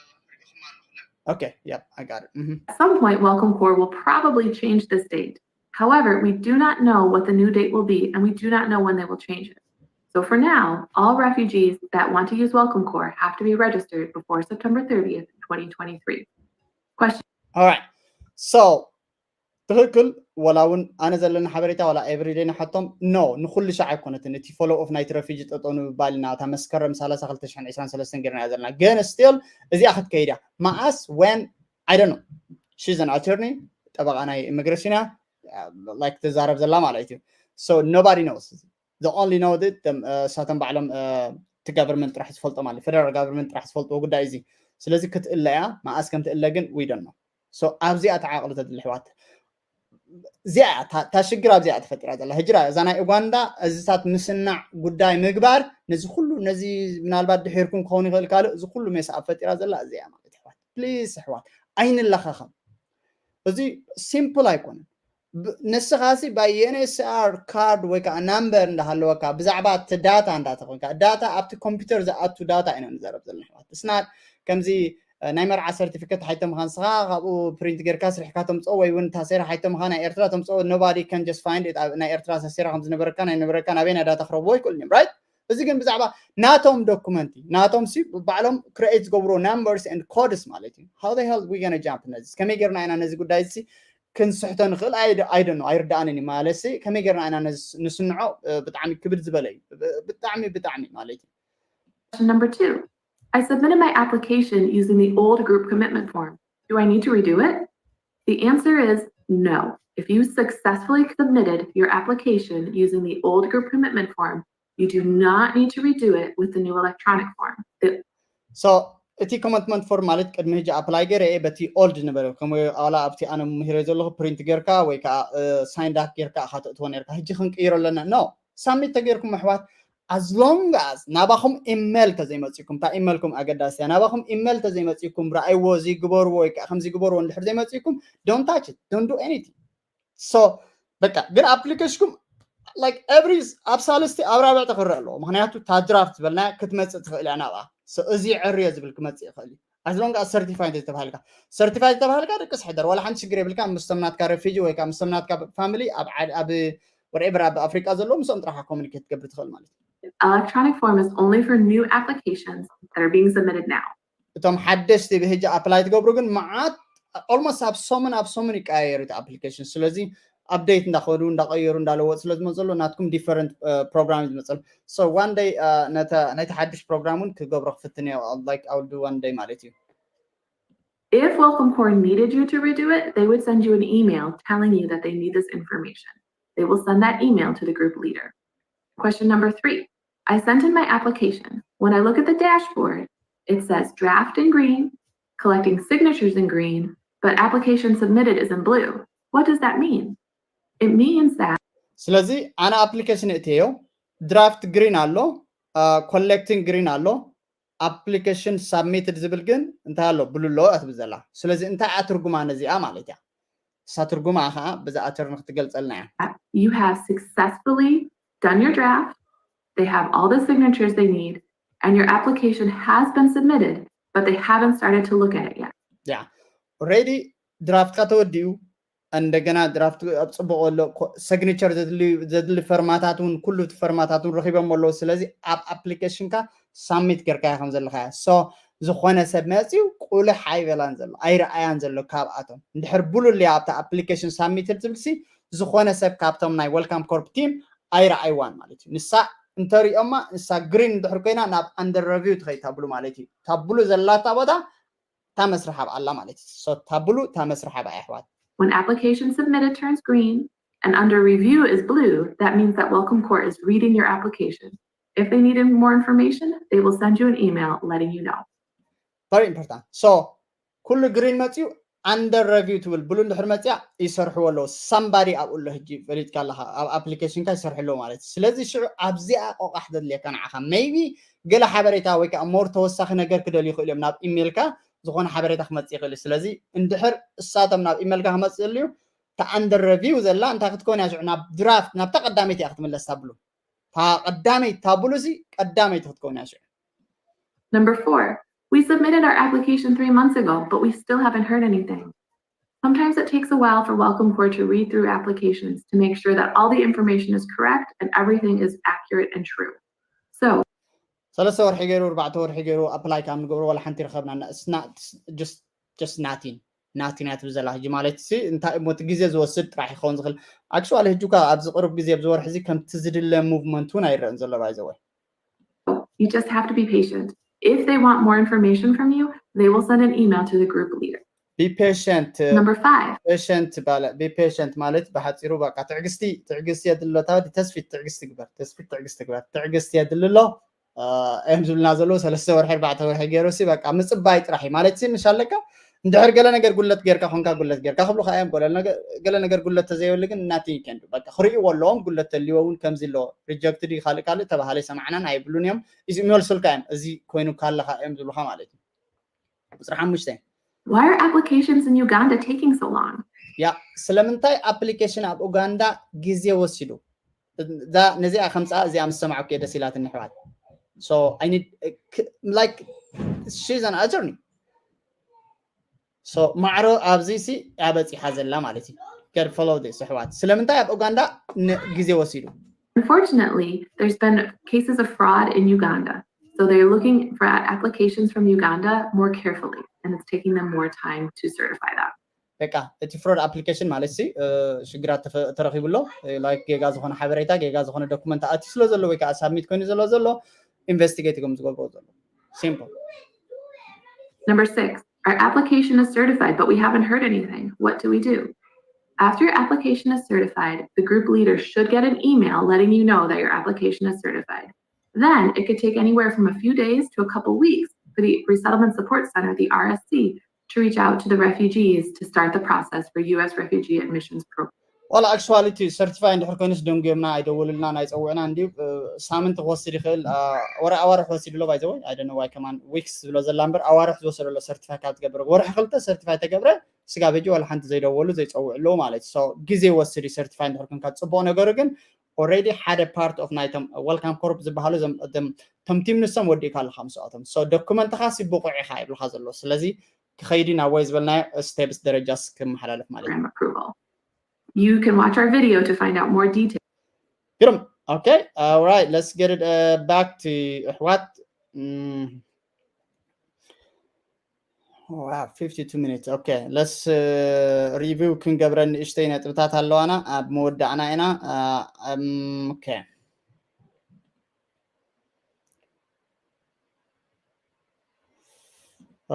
okay, yep, I got it. At some point, Welcome Corps will probably change this date. However, we do not know what the new date will be, and we do not know when they will change it. So for now, all refugees that want to use Welcome Corps have to be registered before September thirtieth, twenty twenty-three. Question. All right. So ትኽክል። ወላ እውን ኣነ ዘለና ሓበሬታ፣ ወላ everyday ንሓቶም፣ no፣ ንኩሉ ሻዕ ኣይኮነትን። እቲ follow up ናይቲ refugee ጠጠው ንምባል ኢና እታ መስከረም ሰላሳ ክልተ ሽሕን ዕስራን ሰለስተን ጌርና ዘለና። ግን still እዚኣ ክትከይድ እያ። መዓስ፣ when, I don't know. She's an attorney፣ ጠበቃ ናይ ኢሚግሬሽን እያ፣ like ትዛረብ ዘላ ማለት እዩ። So nobody knows። The only know that እሳቶም ባዕሎም እቲ government ጥራሕ ዝፈልጦ ማለት፣ federal government ጥራሕ ዝፈልጥዎ ጉዳይ እዚ። ስለዚ ክትእለ እያ፣ መዓስ ከም ትእለ ግን we don't know። So ኣብዚኣ ተዓቕሉ ተድሊ ኣሕዋት። እዚኣ እታ ሽግር ኣብዚኣ ተፈጢራ ዘላ። ህጅራ እዛ ናይ ኡጋንዳ እዚታት ምስናዕ ጉዳይ ምግባር ነዚ ኩሉ፣ ነዚ ምናልባት ድሒርኩም ክኸውን ይኽእል ካልእ፣ እዚ ኩሉ ሜስ ኣብ ፈጢራ ዘላ እዚኣ ማለት ኣሕዋት። Please ኣሕዋት ኣይንለኻኸም። እዚ simple ኣይኮነን። ንስኻሲ by UNHCR card ወይ ከዓ number እንዳሃለወካ ብዛዕባ እቲ data እንዳተኾንካ፣ data ኣብቲ ኮምፒውተር ዝኣቱ data ኢና ንዘረብ ዘለና ኣሕዋት። It's not ከምዚ ናይ መርዓ ሰርቲፊኬት ሓይቶ ምዃን ንስኻ ካብኡ ፕሪንት ጌርካ ስሪሕካ ተምፅኦ ወይ እውን ታሴራ ሓይቶ ምዃን ናይ ኤርትራ ተምፅኦ። Nobody can just find it። ናይ ኤርትራ ታሴራ ከም ዝነበረካ ናይ ነበረካ ናበይ ናይ data ክረብዎ ይክእሉን እዮም፣ right? እዚ ግን ብዛዕባ ናቶም ዶኩመንቲ ናቶም ሲ ባዕሎም create ዝገብርዎ numbers and codes ማለት እዩ። How the hell we gonna jump ነዚ? ከመይ ጌርና ኢና ነዚ ጉዳይ እዚ ክንስሕቶ ንኽእል? I don't know፣ ኣይርዳኣንን እዩ ማለት ሲ። ከመይ ጌርና ኢና ነዚ ንስንዖ? ብጣዕሚ ክብድ ዝበለ እዩ። ብጣዕሚ ብጣዕሚ ማለት እዩ። Question number two. I submitted my application using the old group commitment form. Do I need to redo it? The answer is no. If you successfully submitted your application using the old group commitment form, you do not need to redo it with the new electronic form. The So እቲ commitment form ማለት ቅድሚ ሕጂ apply ገይረ እየ በቲ old ነበረ፣ ከም ዋላ ኣብቲ ኣነ ምሂረ ዘለኹ ፕሪንት ጌርካ ወይ ከዓ ሳይንድ ኣፕ ጌርካ ኢኻ ተእትዎ ነርካ። ሕጂ ክንቅይሮ ኣለና። No፣ ሳሚት ተጌርኩም ኣሕዋት፣ as long as ናባኹም ኢሜል ተዘይመፂኩም፣ እታ ኢሜልኩም ኣገዳሲ እያ። ናባኹም ኢሜል ተዘይመፂኩም፣ ረኣይዎ፣ እዚ ግበርዎ ወይ ከዓ ከምዚ ግበርዎ እንድሕር ዘይመፂኩም፣ don't touch it, don't do anything። So በቃ ግን ኣፕሊኬሽንኩም like every ኣብ ሳልስቲ ኣብ ራብዕቲ ክረአ ኣለዎ። ምክንያቱ እታ ድራፍት ዝበልና ክትመፅእ ትኽእል እያ ናብኣ። So እዚ ዕርዮ ዝብል ክመፅእ ይኽእል እዩ። As long as certified ተባሃልካ፣ certified ተባሃልካ ደቅስ ሕደር፣ ዋላ ሓንቲ ሽግር የብልካ። ምስቶም ናትካ refugee ወይ ከዓ ምስቶም ናትካ family ኣብ ዓድ-፣ ኣብ whatever ኣብ ኣፍሪቃ ዘለዉ ምስኦም ጥራሓ communicate ትገብር ትኽእል ማለት እዩ። Electronic form is only for new applications that are being submitted now. እቶም ሓደሽቲ ብሕጂ apply ትገብሩ ግን መዓት almost ኣብ ሰሙን ኣብ ሰሙን ይቀያየሩ እቲ application። ስለዚ update እንዳኸዱ እንዳቀየሩ እንዳለወጡ ስለ ዝመፅሉ ናትኩም different program እዩ ዝመፅሉ። So one day ነቲ ሓድሽ ፕሮግራም እውን ክገብሮ ክፍትን እየ። Like I will do one day ማለት እዩ። If Welcome Corps needed you to redo it, they would send you an email telling you that they need this information. They will send that email to the group leader. Question number three. I sent in my application. When I look at the dashboard, it says draft in green, collecting signatures in green, but application submitted is in blue. What does that mean? It means that ስለዚ ኣነ ኣፕሊኬሽን እትዮ ድራፍት ግሪን ኣሎ፣ ኮሌክቲንግ ግሪን ኣሎ፣ ኣፕሊኬሽን ሳብሚትድ ዝብል ግን እንታይ ኣሎ? ብሉ ኣሎ እያ ትብል ዘላ። ስለዚ እንታይ እያ ትርጉማ ነዚኣ ማለት እያ? እሳ ትርጉማ ከዓ ብዛ ኣተርኒ ክትገልፀልና እያ። You have successfully done your draft. They have all the signatures they need, and your application has been submitted, but they haven't started to look at it yet. Yeah. Already ድራፍትካ ተወዲኡ፣ እንደገና ድራፍት ኣብ ፅቡቅ ኣሎ፣ ሰግኒቸር ዘድሊ ፈርማታት እውን ኩሉ እቲ ፈርማታት እውን ረኪቦም ኣለዉ። ስለዚ ኣብ ኣፕሊኬሽንካ ሳሚት ጌርካዮ ከም ዘለካ እያ። So ዝኾነ ሰብ መፅዩ ቁልሕ ኣይበላን ዘሎ፣ ኣይረኣያን ዘሎ። ካብኣቶም እንድሕር ብሉል እያ ኣብታ ኣፕሊኬሽን ሳሚት ትብልሲ፣ ዝኾነ ሰብ ካብቶም ናይ ወልካም ኮርፕ ቲም ኣይረኣይዋን ማለት እዩ። ንሳ እንተሪኦማ፣ ንሳ ግሪን እንድሕር ኮይና ናብ under review ትኸይድ ታብሉ ማለት እዩ። ታብሉ ዘላታ ቦታ እታ መስርሓ ኣብኣ ኣላ ማለት እዩ። So ታብሉ እታ መስርሓ ኣብኣ ኣሕዋት። When application submitted turns green and under review is blue, that means that Welcome Corps is reading your application. If they needed more information, they will send you an email letting you know. Very important. So ኩሉ ግሪን መፅዩ under review ትብል ብሉ እንድሕር መፅያ ይሰርሕዎ ኣለዉ። ሳምባዲ ኣብኡ ኣሎ፣ ሕጂ ፈሊጥካ ኣለካ፣ ኣብ ኣፕሊኬሽንካ ይሰርሑ ኣለዉ ማለት እዩ። ስለዚ ሽዑ ኣብዚኣ ቆቃሕ ዘድልየካ ንዓኻ maybe ገለ ሓበሬታ ወይ ከዓ more ተወሳኺ ነገር ክደልዩ ይኽእሉ እዮም ናብ ኢሜልካ። ዝኾነ ሓበሬታ ክመፅእ ይኽእል እዩ። ስለዚ እንድሕር እሳቶም ናብ ኢመልካ ክመፅእ እዩ፣ እታ under review ዘላ እንታይ ክትከውን እያ ሽዑ? ናብ ድራፍት፣ ናብታ ቀዳመይቲ እያ ክትምለስ። ታብሉ እታ ቀዳመይቲ፣ ታብሉ እዚ ቀዳመይቲ ክትከውን እያ ሽዑ። Number four, we submitted our application three months ago, but we still haven't heard anything. Sometimes it takes a while for Welcome Corps to read through applications to make sure that all the information is correct and everything is accurate and true. So, ሰለስተ ወርሒ ገይሩ፣ ኣርባዕተ ወርሒ ገይሩ ኣፕላይ ካብ ንገብሮ ዋላ ሓንቲ ረኸብና። Just nothing, nothing እያ ትብል ዘላ ሕጂ። ማለት ሲ እንታይ እሞ እቲ ግዜ ዝወስድ ጥራሕ ይኸውን ዝኽእል። ኣክቹዋሊ ሕጂ እኳ ኣብዚ ቅሩብ ግዜ ኣብዚ ወርሒ እዚ ከምቲ ዝድለ ሙቭመንት እውን ኣይረአን ዘሎ ባይዘወይ። You just have to be patient. If they want more information from you, they will send an email to the group leader. Be patient. Number five, Patient ባለ be patient ማለት ብሓፂሩ በቃ ትዕግስቲ፣ ትዕግስቲ የድሎ። ታዲ ተስፊት ትዕግስቲ ግበር፣ ተስፊት ትዕግስቲ ግበር፣ ትዕግስቲ የድሊ ኣሎ። እዮም ዝብልና ዘለዉ። ሰለስተ ወርሒ ኣርባዕተ ወርሒ ገይሩ ሲ በቃ ምፅባይ ጥራሕ እዩ ማለት ሲ ምሽ ኣለካ። እንድሕር ገለ ነገር ጉለት ጌርካ ኮንካ፣ ጉለት ጌርካ ክብሉካ እዮም። ገለ ነገር ጉለት ተዘይብሉ ግን nothing you can do። በቃ ክርእይዎ ኣለዎም። ጉለት ተልዎ እውን ከምዚ ኣሎ፣ ሪጀክትድ እዩ፣ ካልእ ካልእ ተባሃለ ኣይሰማዕናን ኣይብሉን እዮም። እዚ ይመልሱልካ እዮም፣ እዚ ኮይኑ ካለካ እዮም ዝብሉካ ማለት እዩ። ቁፅሪ ሓሙሽተ Why are applications in Uganda taking so long? ያ ስለምንታይ ኣፕሊኬሽን ኣብ ኡጋንዳ ግዜ ወሲዱ? እዛ ነዚኣ ከምፃ እዚኣ ምስ ሰማዕኩ እየ ደስ ኢላትኒ ኣሕዋት። So I need like she's an attorney። So ማዕሮ ኣብዚ ሲ እያ በፂሓ ዘላ ማለት እዩ። Get follow this ኣሕዋት። ስለምንታይ ኣብ ኡጋንዳ ን- ግዜ ወሲዱ? Unfortunately, there's been cases of fraud in Uganda. So they're looking for applications from Uganda more carefully, and it's taking them more time to certify that. በቃ እቲ ፍሮድ ኣፕሊኬሽን ማለት ሲ እ፣ ሽግራት ተፈ- ተረኺቡ ኣሎ። ላይክ ጌጋ ዝኾነ ሓበሬታ፣ ጌጋ ዝኾነ ዶኩመንት ኣትዩ ስለ ዘሎ ወይ ከዓ ሳብሚት ኮይኑ ዘሎ ዘሎ ኢንቨስቲጌት እዮም ዝገብርዎ ዘሎ። ሲምፕል። Number six, our application is certified, but we haven't heard anything. What do we do? After your application is certified, the group leader should get an email letting you know that your application is certified. Then it could take anywhere from a few days to a couple weeks for the Resettlement Support Center, the R S C, to reach out to the refugees to start the process for U S refugee admissions program. ዋላ ኣክቹዋሊ እቲ ሰርቲፋይ እንድሕር ኮይኑስ ደንጉዮምና ኣይደወሉልና ኣይፀውዕና እንዲዩ። እ፣ ሳምንት ክወስድ ይኽእል። አ፣ ወረ ኣዋርሕ ወሲዱ ኣሎ ባይዘወይ። I don't know why ከማን ዊክስ ዝብሎ ዘላ እምበር ኣዋርሕ ዝወሰደ ኣሎ ሰርቲፋይ ካብ ትገብር። ወርሒ ክልተ ሰርቲፋይ ተገብረ ስጋብ ሕጂ ዋላ ሓንቲ ዘይደወሉ ዘይፀውዑ ኣለዉ ማለት እዩ። So ግዜ ይወስድ እዩ ሰርቲፋይ እንድሕር ኮንካ። ፅቡቕ ነገሩ ግን ኦልሬዲ ሓደ ፓርት ኦፍ ናይቶም ወልካም ኮርፕ ዝበሃሉ እዞም እቶም ቶም ቲም ንሶም ወዲእካ ኣለካ ምስኣቶም። So ዶኩመንትኻ ሲ ብቑዕ ኢኻ ይብልካ ዘሎ። ስለዚ ክኸይድ ኢና ወይ ዝበልናዮ ስቴፕስ ደረጃስ ክመሓላለፍ ማለት እዩ። Program approval. You can watch our video to find out more details. ግርም። Okay, all right, let's get it uh, back to ኣሕዋት። Mm. Wow, fifty-two minutes. Okay, let's uh, review ክንገብረ ንእሽተይ ነጥብታት ኣለዋና ኣብ መወዳእና ኢና። Uh, um, okay.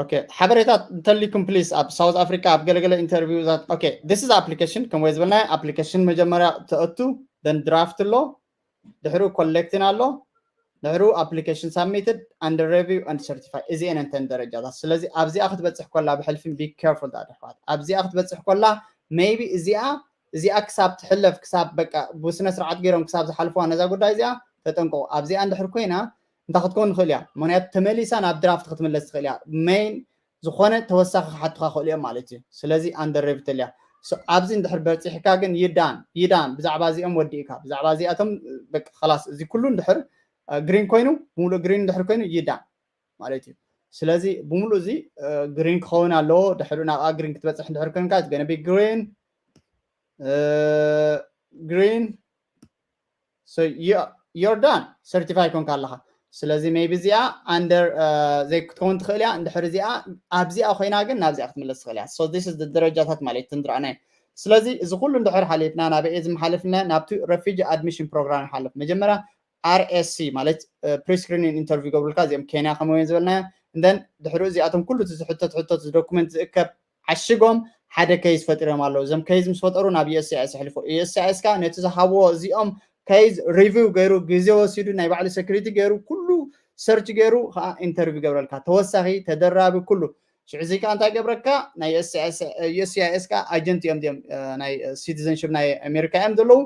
Okay, ሓበሬታ እንተሊኩም ፕሊዝ ኣብ ሳውዝ ኣፍሪካ ኣብ ገለገለ ኢንተርቪው ዛት okay, this is application ከም ወይ ዝበልና ኣፕሊኬሽን መጀመርያ ተእቱ then ድራፍት ኣሎ ድሕሩ ኮሌክትን ኣሎ ድሕሩ ኣፕሊኬሽን ሳብሚትድ under review and certify እዚአን እንተን ደረጃታት። ስለዚ ኣብዚኣ ክትበፅሕ ኮላ ብሕልፊ be careful ኣሕዋት ኣብዚኣ ክትበፅሕ ኮላ maybe እዚኣ እዚኣ ክሳብ ትሕለፍ ክሳብ በቃ ብስነ ስርዓት ገይሮም ክሳብ ዝሓልፍዋ ነዛ ጉዳይ እዚኣ ተጠንቀቁ። ኣብዚኣ እንድሕር ኮይና እንታይ ክትከውን ንኽእል እያ? ምክንያቱ ተመሊሳ ናብ ድራፍት ክትምለስ ትኽእል እያ። ሜይን ዝኾነ ተወሳኺ ክሓቱካ ክኽእሉ እዮም ማለት እዩ። ስለዚ under review እያ። So ኣብዚ እንድሕር በፂሕካ ግን you done you done ብዛዕባ እዚኦም ወዲእካ ብዛዕባ እዚኣቶም በቃ ኸላስ እዚ ኩሉ እንድሕር ግሪን ኮይኑ ሙሉእ ግሪን እንድሕር ኮይኑ you done ማለት እዩ። ስለዚ ብምሉእ እዚ ግሪን ክኸውን ኣለዎ። ድሕሪ ናብኣ ግሪን ክትበፅሕ እንድሕር ኮይንካ it's gonna be green green so you're done ሰርቲፋይ ኮንካ ኣለካ። ስለዚ maybe እዚኣ under ዘይክትከውን ትኽእል እያ። እንድሕር እዚኣ ኣብዚኣ ኮይና ግን ናብዚኣ ክትምለስ ትኽእል እያ። So this is ደረጃታት ማለት ትንድራእና እዩ። ስለዚ እዚ ኩሉ እንድሕር ሓሊፍና ናበይ ዝመሓልፍና ናብቲ refugee admission program ይሓልፍ። መጀመርያ R S C ማለት pre screening interview ገብሩልካ እዚኦም ኬንያ ከምኡ ዝበልናዮ then ድሕሪ እዚኣቶም ኩሉ እቲ ዝሕተት ሕቶት ዶኩመንት ዝእከብ ዓሽጎም ሓደ case ፈጢሮም ኣለዉ። እዞም case ምስ ፈጠሩ ናብ U S C I S ኣሕልፎ U S C I S ካ ነቲ ዝሃብዎ እዚኦም case review ገይሩ ግዜ ወሲዱ ናይ ባዕሉ security ገይሩ ኩሉ search ገይሩ ከዓ interview ገብረልካ ተወሳኺ ተደራቢ ኩሉ ሽዑ እዚ ከዓ እንታይ ገብረካ ናይ U S C I S ካ agent እዮም እዚኦም ናይ citizenship ናይ ኣሜሪካ እዮም ዘለዉ።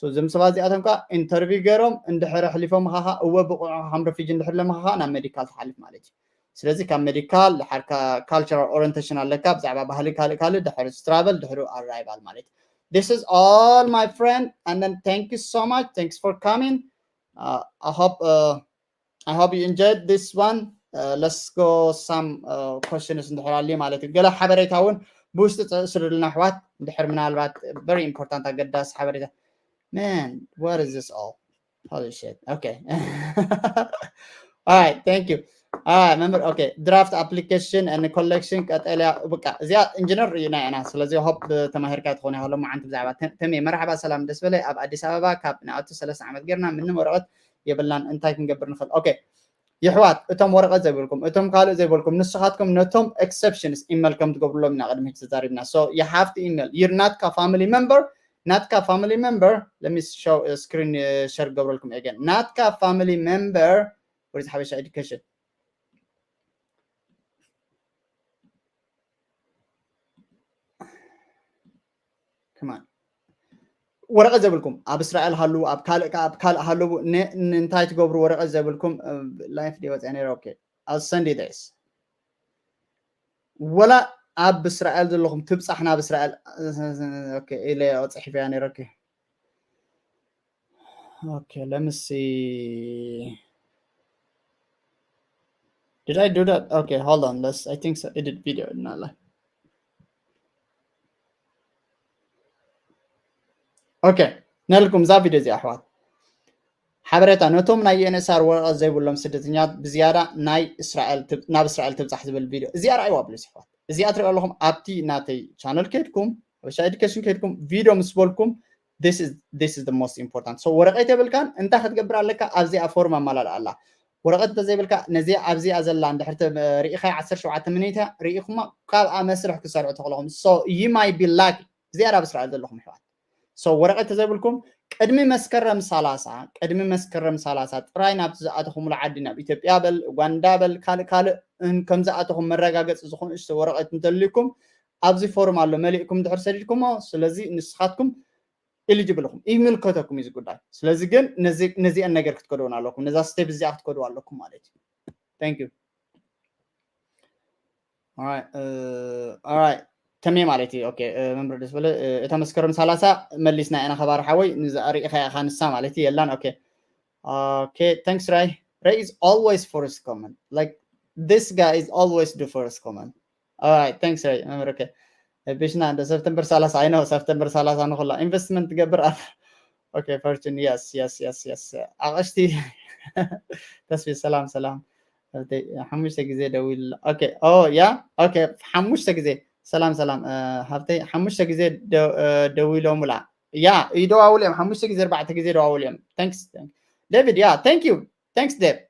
እዞም ሰባት እዚኣቶም ከዓ interview ገይሮም እንድሕር ኣሕሊፎም ኻኻ እወ ብቑዕ ከም refugee እንድሕር ለመኻኻ ናብ medical ትሓልፍ ማለት እዩ። ስለዚ ካብ medical ድሓር cultural orientation ኣለካ፣ ብዛዕባ ባህሊ ካልእ ካልእ፣ ድሕሪ travel፣ ድሕሪ arrival ማለት እዩ። This is all, my friend, and then thank you so much, thanks for coming. Uh, I hope uh, I hope you enjoyed this one. Uh, let's go some uh, questions እንድሕር ኣልዩ ማለት እዩ። ገለ ሓበሬታ እውን ብውሽጢ ስርልና ኣሕዋት፣ እንድሕር ምናልባት very important ኣገዳሲ ሓበሬታ። Man, what is this all? Holy shit. Okay. All right, thank you. All right, remember, okay, draft application and collection ቀጠልያ፣ በቃ እዚኣ ኢንጂነር ርኢና ኢና። ስለዚ ሆፕ ተማሂርካ ትኾን ይሃሎ መዓንቲ ብዛዕባ ተሜ። መርሓባ፣ ሰላም፣ ደስ በለ። ኣብ ኣዲስ ኣበባ ካብ ንኣቱ ሰለስተ ዓመት ጌርና፣ ምንም ወረቐት የብልናን፣ እንታይ ክንገብር ንኽእል? ኦኬ፣ ይሕዋት፣ እቶም ወረቐት ዘይብልኩም፣ እቶም ካልእ ዘይብልኩም፣ ንስኻትኩም ነቶም exceptions ኢመል ከም ትገብሩሎም ኢና ቅድሚ ሕጂ ተዛሪብና። So you have to email your ናትካ family member, ናትካ family member. Let me show screen share ገብረልኩም again. ናትካ family member ወደ ሓበሻ education ከማን ወረቐት ዘይብልኩም፣ ኣብ እስራኤል ሃሉ፣ ኣብ ካልእ፣ ኣብ ካልእ ሃለቡ፣ እንታይ ትገብሩ? ወረቐት ዘይብልኩም፣ live ድየ ወፅያ ነይረ? Okay, I'll send you this. ወላ ኣብ እስራኤል ዘለኹም ትብፃሕ ናብ እስራኤል። Okay, ኢለ ፅሒፈያ ነይረ። Okay. Okay, let me see. Did I do that? Okay, hold on. Let's, I think so. Edit video. Okay, ነልኩም እዛ ቪድዮ እዚኣ ኣሕዋት ሓበሬታ ነቶም ናይ ዩኤንኤስኣር ወረቐት ዘይብሎም ስደተኛት ብዝያዳ ናይ እስራኤል ናብ እስራኤል ትብፃሕ ዝብል ቪድዮ እዚኣ ረኣይዋ ብሉስ ኣሕዋት። እዚኣ ትሪኦ ኣለኹም ኣብቲ ናተይ ቻነል ከድኩም፣ ሓበሻ ኤዱኬሽን ከድኩም ቪድዮ ምስ በልኩም this is the most important. So ወረቐት የብልካን እንታይ ክትገብር ኣለካ? ኣብዚኣ ፎርም ኣማላልኣ ኣላ። ወረቐት እንተዘይብልካ ነዚ ኣብዚኣ ዘላ እንድሕር ሪኢኻ ዓሰርተ ሸውዓተ ሚኒት ሪኢኹማ ካብኣ መስርሕ ክሰርሑ ተኽለኹም። So you might be lucky። እዚኣ ኣብ እስራኤል ዘለኹም ኣሕዋት። So ወረቐት ተዘይብልኩም ቅድሚ መስከረም ሰላሳ፣ ቅድሚ መስከረም ሰላሳ ጥራይ ናብቲ ዝኣተኹምሉ ዓዲ፣ ናብ ኢትዮጵያ በል፣ ኡጋንዳ በል፣ ካልእ ካልእ ከም ዝኣተኹም መረጋገፂ ዝኾኑ እሽቶ ወረቐት እንተልዩኩም ኣብዚ ፎርም ኣሎ መሊእኩም ድሕር ሰዲድኩሞ። ስለዚ ንስኻትኩም ኢሊጅብል ኢኹም፣ ይምልከተኩም እዩ እዚ ጉዳይ። ስለዚ ግን ነዚአን ነገር ክትከድውን ኣለኩም፣ ነዛ ስቴፕ እዚኣ ክትከድው ኣለኩም ማለት እዩ። Thank you. Alright, uh, alright. ተሜ ማለት እዩ። Okay, መምህር ደስ በለ፣ እታ መስከረም ሰላሳ መሊስና ኢና። ከባር ሓወይ ንዛ ሪኢኻ ኢኻ ንሳ ማለት እዩ የላን። Okay. Okay, thanks Ray. Ray is always first comment. Like this guy is always the first comment. Alright, thanks Ray. መምህር okay. ቢሽና እንደ ሰፕተምበር ሰላሳ፣ I know ሰፕተምበር ሰላሳ ንኹላ ኢንቨስትመንት ትገብር ኣብ Okay, Fortune, yes, yes, yes, yes. ኣቕሽቲ ተስፊ ሰላም ሰላም። ሓሙሽተ ግዜ ደዊሉ። Okay, oh yeah, okay, ሓሙሽተ ግዜ ሰላም ሰላም። ሃብተይ ሓሙሽተ ግዜ ደዊሎሙላ። ያ ይደዋውሉ እዮም። ሓሙሽተ ግዜ ኣርባዕተ ግዜ ደዋውሉ እዮም። Thanks. David, yeah, thank you. Thanks, Dave.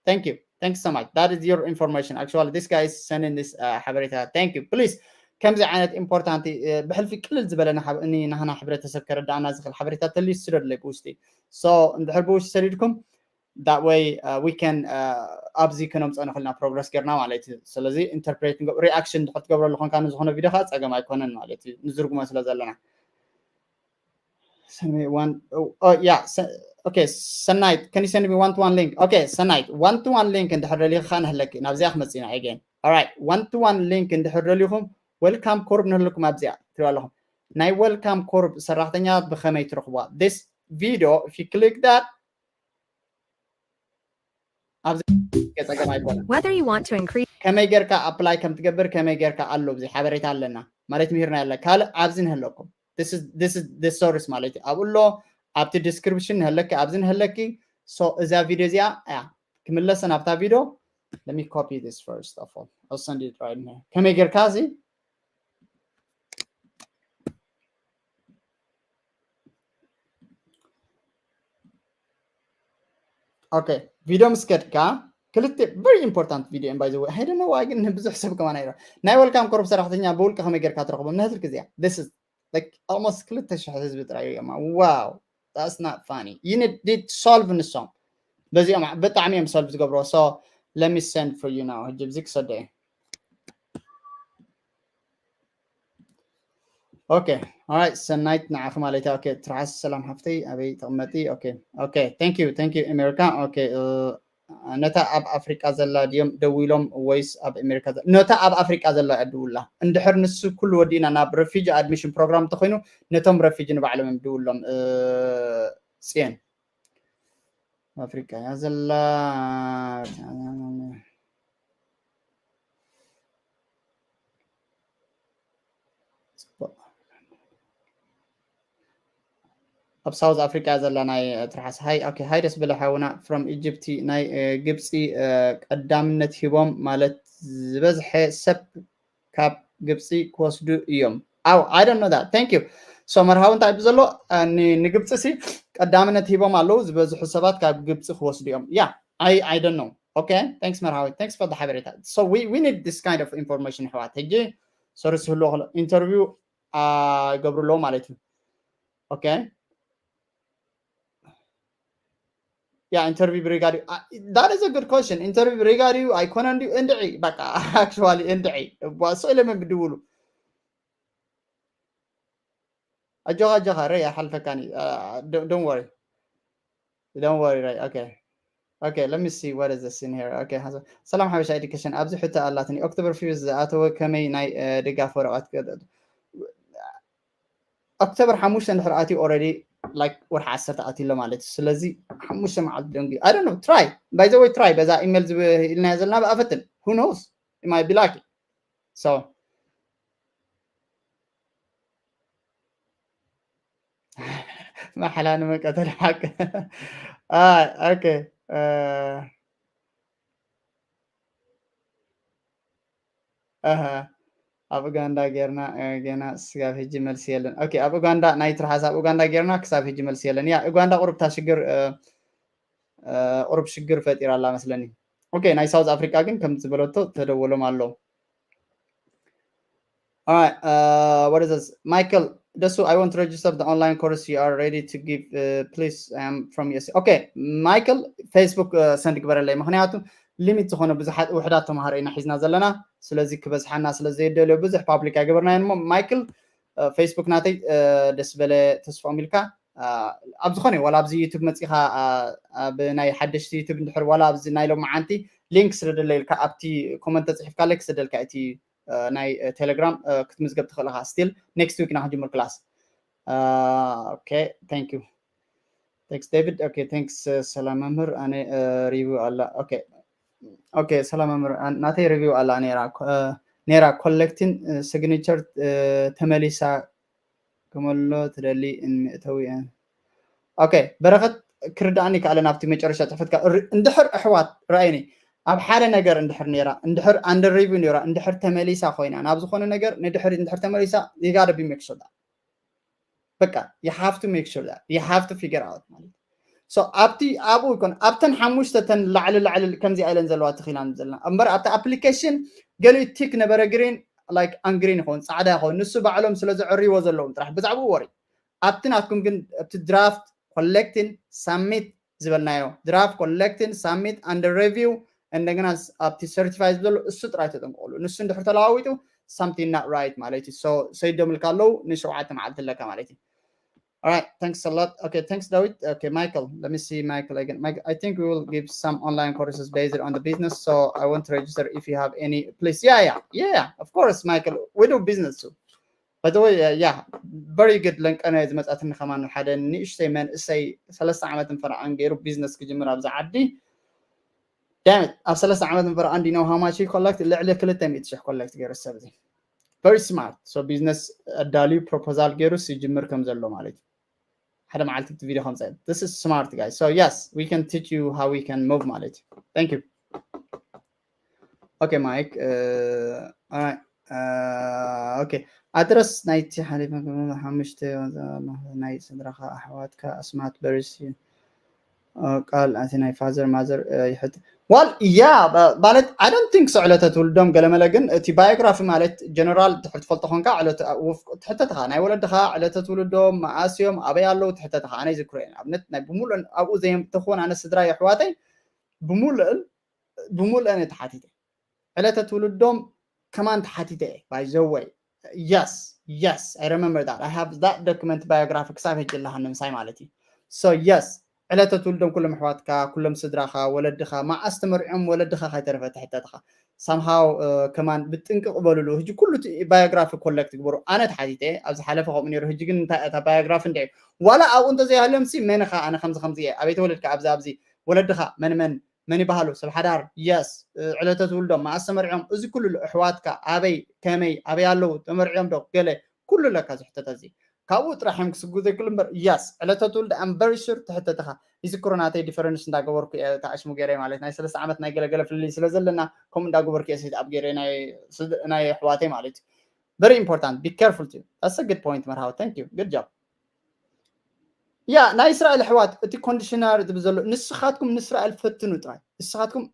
Thank you. Thanks so much. That is your information. Actually, this guy is sending this uh, ሓበሬታ. Thank you. Please, ከምዚ ዓይነት ኢምፖርታንት ብሕልፊ ቅልል ዝበለ ናህና ሕብረተሰብ ከረዳእና ዝኽእል ሓበሬታ ተልዩ ስደዱለይ ብውሽጢ። So እንድሕር ብውሽጢ ሰዲድኩም that way uh, we can uh, ኣብዚ ከነምፅኦ ንኽእልና ፕሮግረስ ጌርና ማለት እዩ። ስለዚ ኢንተርፕሬት ሪኣክሽን ድሕር ትገብረሉ ኮንካ ንዝኾነ ቪዲዮ ከዓ ፀገም ኣይኮነን ማለት እዩ፣ ንዝርጉሞ ስለ ዘለና። Send me one. Oh, oh yeah. Se- okay, Senite. Can you send me one to one link? Okay, Senite. One to one link እንድሕር ደሊኻ ንህለኪ ናብዚኣ ክመፅእና again. Alright, one to one link እንድሕር ደሊኹም welcome corp ንህልኩም ኣብዚኣ ትሪኦ ኣለኹም። ናይ welcome corp ሰራሕተኛ ብኸመይ ትረኽቧ? This video, if you click that ኣብዚ ጸገም ኣይኮነን። Whether you want to increase ከመይ ጌርካ ኣፕላይ ከም ትገብር ከመይ ጌርካ ኣሎ ኣብዚ ሓበሬታ ኣለና ማለት ምሂርና ያለ ካልእ ኣብዚ ንህለኩም this is this is the source ማለት እዩ ኣብኡ ኣሎ ኣብቲ ዲስክሪፕሽን ንህለኪ ኣብዚ ንህለኪ so እዛ ቪድዮ እዚኣ እያ ክምለሰ ናብታ ቪድዮ let me copy this first of all I'll send it right now ከመይ ጌርካ እዚ okay ቪድዮ ምስ ከድካ ክልተ very important video and by the way I don't know why ግን ብዙሕ ሰብ ከማን ኣይረ ናይ welcome corp ሰራሕተኛ ብውልቂ ከመይ ጌርካ ትረኽቦም ንህዝቢ ግዜያ this is like almost ክልተ ሽሕ ህዝቢ ጥራይ እዮም wow that's not funny you need to solve ንሶም በዚኦም ብጣዕሚ እዮም solve ዝገብርዎ so let me send for you now ሕጂ ብዚ ክሰደ እዩ okay alright ሰናይት ንዓኺ ማለት okay ትርሓስ ሰላም ሓፍተይ ኣበይ ተቐመጢ okay okay thank you thank you America okay ነታ ኣብ ኣፍሪቃ ዘላ ድዮም ደዊሎም ወይስ ኣብ ኣሜሪካ ዘ- ነታ ኣብ ኣፍሪቃ ዘላ እያ ድውላ። እንድሕር ንሱ ኩሉ ወዲእና ናብ refugee admission program ተኮይኑ ነቶም refugee ንባዕሎም እዮም ድውሎም። ጽዮን ኣፍሪቃ እያ ዘላ። ኣብ ሳውዝ ኣፍሪካ ዘላ ናይ ትርሓስ ሃይ ኦኬ ሃይ ደስ በለ ሓውና from ኢጅፕቲ ናይ ግብፂ ቀዳምነት ሂቦም ማለት ዝበዝሐ ሰብ ካብ ግብፂ ክወስዱ እዮም። ኣው I don't know that thank you። So መርሃዊ እንታይ ብዘሎ ንግብፂ ሲ ቀዳምነት ሂቦም ኣለዉ ዝበዝሑ ሰባት ካብ ግብፂ ክወስዱ እዮም። Yeah I I don't know okay thanks መርሃዊ thanks for the ሓበሬታ። So we we need this kind of information ኣሕዋት። ሕጂ ሶሪ ስህልዎ ከሎ interview ይገብሩ ኣለዉ ማለት እዩ። Okay yeah interview ብሪጋ ድዩ? That is a good question። Interview ብሪጋ ድዩ ኣይኮነን ድዩ? እንድዒ በቃ actually እንድዒ እቧ ስእለ መን ብድውሉ ኣጆኻ ኣጆኻ ረይ ኣይሓልፈካን እዩ። Don't worry don't worry ረይ okay okay let me see what is this in here okay ሰላም ሓበሻ education ኣብዚ ሕቶ ኣላትኒ ኦክቶበር ፊውዝ ዝኣተወ ከመይ ናይ ድጋፍ ወረቐት ኦክቶበር ሓሙሽተ እንድሕር ኣትዩ already like ወርሒ ዓሰርተ ኣትዩ ኣሎ ማለት እዩ። ስለዚ ሓሙሽተ መዓልቲ ደንጉ I don't know try by the way try በዛ ኢሜል ኢልናዮ ዘለና ብኣፈትን who knows you might be lucky so ማሓላ ንመቀተል ሓቂ okay ኣብ ኡጋንዳ ጌርና ገና ስጋብ ሕጂ መልሲ የለን። ኦኬ ኣብ ኡጋንዳ ናይ ትርሓስ ኣብ ኡጋንዳ ጌርና ክሳብ ሕጂ መልሲ የለን። ያ ኡጋንዳ ቁሩብ እታ ሽግር ቁሩብ ሽግር ፈጢራ ኣላ መስለኒ። ኦኬ ናይ ሳውዝ ኣፍሪካ ግን ከም ዝበለቶ ተደወሎም ኣሎ። All right, uh, what is this? Michael, Desu, I want to register the online course you are ready to give. Uh, please, I am from U S A. Okay, Michael, Facebook uh, send ግበረለይ ምክንያቱ ሊሚት ዝኾነ ብዙሓት ውሕዳት ተምሃሮ ኢና ሒዝና ዘለና ስለዚ ክበዝሓና ስለ ዘየደልዮ ብዙሕ ፓብሊክ ኣይገበርናዮን እሞ ማይክል ፌስቡክ ናተይ ደስ በለ ተስፋኦም ኢልካ ኣብ ዝኾነ ዋላ ኣብዚ ዩቱብ መፂኻ ኣብ ናይ ሓደሽቲ ዩቱብ እንድሕር ዋላ ኣብዚ ናይ ሎም መዓንቲ ሊንክ ስደደለይ ኢልካ ኣብቲ ኮመንት ተፅሒፍካለይ ክስደልካ እቲ ናይ ቴሌግራም ክትምዝገብ ትኽእል ኢኻ still next week ኢና ክንጅምር ክላስ okay thank you thanks David okay thanks ሰላም መምህር ኣነ ሪቪው ኣላ okay okay ሰላም መምህር ናተይ ሪቪው ኣላ ነራ ነራ ኮሌክቲን ሲግኒቸር ተመሊሳ ክመሎ ትደሊ እንምእተዊ okay በረኸት ክርዳእኒ ከኣለ ናብቲ መጨረሻ ፅሕፈትካ እንድሕር ኣሕዋት ረኣይኒ ኣብ ሓደ ነገር እንድሕር ነራ እንድሕር under review ነራ እንድሕር ተመሊሳ ኮይና ናብ ዝኾነ ነገር ንድሕር እንድሕር ተመሊሳ you gotta be make sure that በቃ you have to make sure that you have to figure out ማለት so ኣብቲ ኣብኡ ይኮን ኣብተን ሓሙሽተ ተን ላዕሊ ላዕሊ ከምዚ ኢለን ዘለዋ ተኺላን ዘለና እምበር ኣብቲ application ገሊኡ ቲክ ነበረ green like ኣን ግሪን ይኸውን ፃዕዳ ይኸውን ንሱ ባዕሎም ስለ ዘዕርይዎ ዘለዎም ጥራሕ ብዛዕባኡ ወሪ ኣብቲ ናትኩም ግን ኣብቲ ድራፍት ኮሌክቲን ሳሚት ዝበልናዮ ድራፍት ኮሌክቲን ሳሚት under review እንደገና ኣብቲ certify ዝበሎ እሱ ጥራይ ተጠንቀቁሉ ንሱ እንድሕር ተለዋዊጡ something not right ማለት እዩ ሰይዶምልካ ኣለዉ ንሸውዓተ መዓልቲ ኣለካ ማለት እዩ All right, thanks a lot. Okay, thanks, David. Okay, Michael, let me see Michael again. Michael, I think we will give some online courses based on the business. So I want to register if you have any, please. Yeah, yeah, yeah, of course, Michael. We do business too. By the way, uh, yeah, very good. ለንቀነ ዝመጻትኒ ከማን ሓደ ንእሽተይ መንእሰይ ሰለስተ ዓመትን ፈርዓን ገይሩ ቢዝነስ ክጅምር ኣብዚ ዓዲ ዳምት ኣብ ሰለስተ ዓመት ንፈርዓን ዲኖ ሃማች ኮለክት ልዕሊ ክልተ ሚእቲ ሽሕ ኮለክት ገይሩ ሰብ እዚ very smart so business ኣዳልዩ proposal ገይሩ ይጅምር ከም ዘሎ ማለት እዩ ሓደ መዓልቲ እቲ ቪዲዮ ከምፀ this is smart guys so yes we can teach you how we can move ማለት እዩ thank you okay Mike uh, all right uh, okay ኣድረስ ናይቲ ሓሊፈ ሓሙሽተ ናይ ስድራኻ ኣሕዋትካ ኣስማት በርሲ ቃል ኣቲ ናይ ፋዘር ማዘር ይሕት ዋል ያ ማለት I don't think so ዕለተ ትውልዶም ገለመለ ግን እቲ ባዮግራፊ ማለት ጀነራል ድሕር ትፈልጦ ኮንካ ትሕተትኻ ናይ ወለድኻ ዕለተ ትውልዶም መኣስዮም ኣበይ ኣለዉ ትሕተትኻ ኣነ ይዝክሮ እየ ኣብነት ናይ ብምሉእን ኣብኡ ዘየምተኾን ኣነ ስድራ የሕዋተይ ብምሉእን ብምሉእን ተሓቲተ ዕለተ ትውልዶም ከማን ተሓቲተ እየ by the way yes yes I remember that I have that document biography ክሳብ ሕጂ ኣለሃኒ ምሳይ ማለት እዩ so yes ዕለተ ትውልዶም ኩሎም ኣሕዋትካ፣ ኩሎም ስድራኻ፣ ወለድኻ፣ መዓስ ተመርዕዮም ወለድኻ ከይተረፈ ትሕተትኻ። ሳምሃው ከማን ብጥንቅቕ በሉሉ። ሕጂ ኩሉ እቲ ባዮግራፊ ኮሌክት ግበሩ። ኣነ ተሓቲተ እየ፣ ኣብ ዝሓለፈ ከምኡ ነይሩ። ሕጂ ግን እንታይ እታ ባዮግራፊ እንድዒ ዋላ ኣብኡ እንተዘይሃልዮም ሲ መን ኢኻ? ኣነ ከምዚ ከምዚ እየ፣ ኣበይ ተወለድካ? ኣብዚ ኣብዚ ወለድኻ መን መን መን ይበሃሉ? ሰብ ሓዳር፣ የስ፣ ዕለተ ትውልዶም፣ መዓስ ተመርዕዮም፣ እዚ ኩሉ ኣሎ። ኣሕዋትካ ኣበይ፣ ከመይ፣ ኣበይ ኣለዉ፣ ተመርዕዮም ዶ፣ ገለ ኩሉ ኣለካ ዝሕተት እዚ። ካብኡ ጥራሕ እዮም ክስጉ ዘይክሉ እምበር፣ የስ፣ ዕለተ ትውልዲ ኣም ቨሪ ሹር ትሕተትኻ። ይዝክሩ ናተይ ዲፈረንስ እንዳገበርኩ እየ ተኣሽሙ ገይረ ማለት ናይ ሰለስተ ዓመት ናይ ገለገለ ፍልልይ ስለ ዘለና ከምኡ እንዳገበርኩ እየ ሴት ኣፕ ገይረ ናይ ስድ- ናይ ኣሕዋተይ ማለት እዩ። Very important, be careful too. That's a good point መርሃዊ, thank you, good job. ያ ናይ እስራኤል ኣሕዋት እቲ ኮንዲሽነር ዝብል ዘሎ ንስኻትኩም ንእስራኤል ፈትኑ ጥራይ። ንስኻትኩም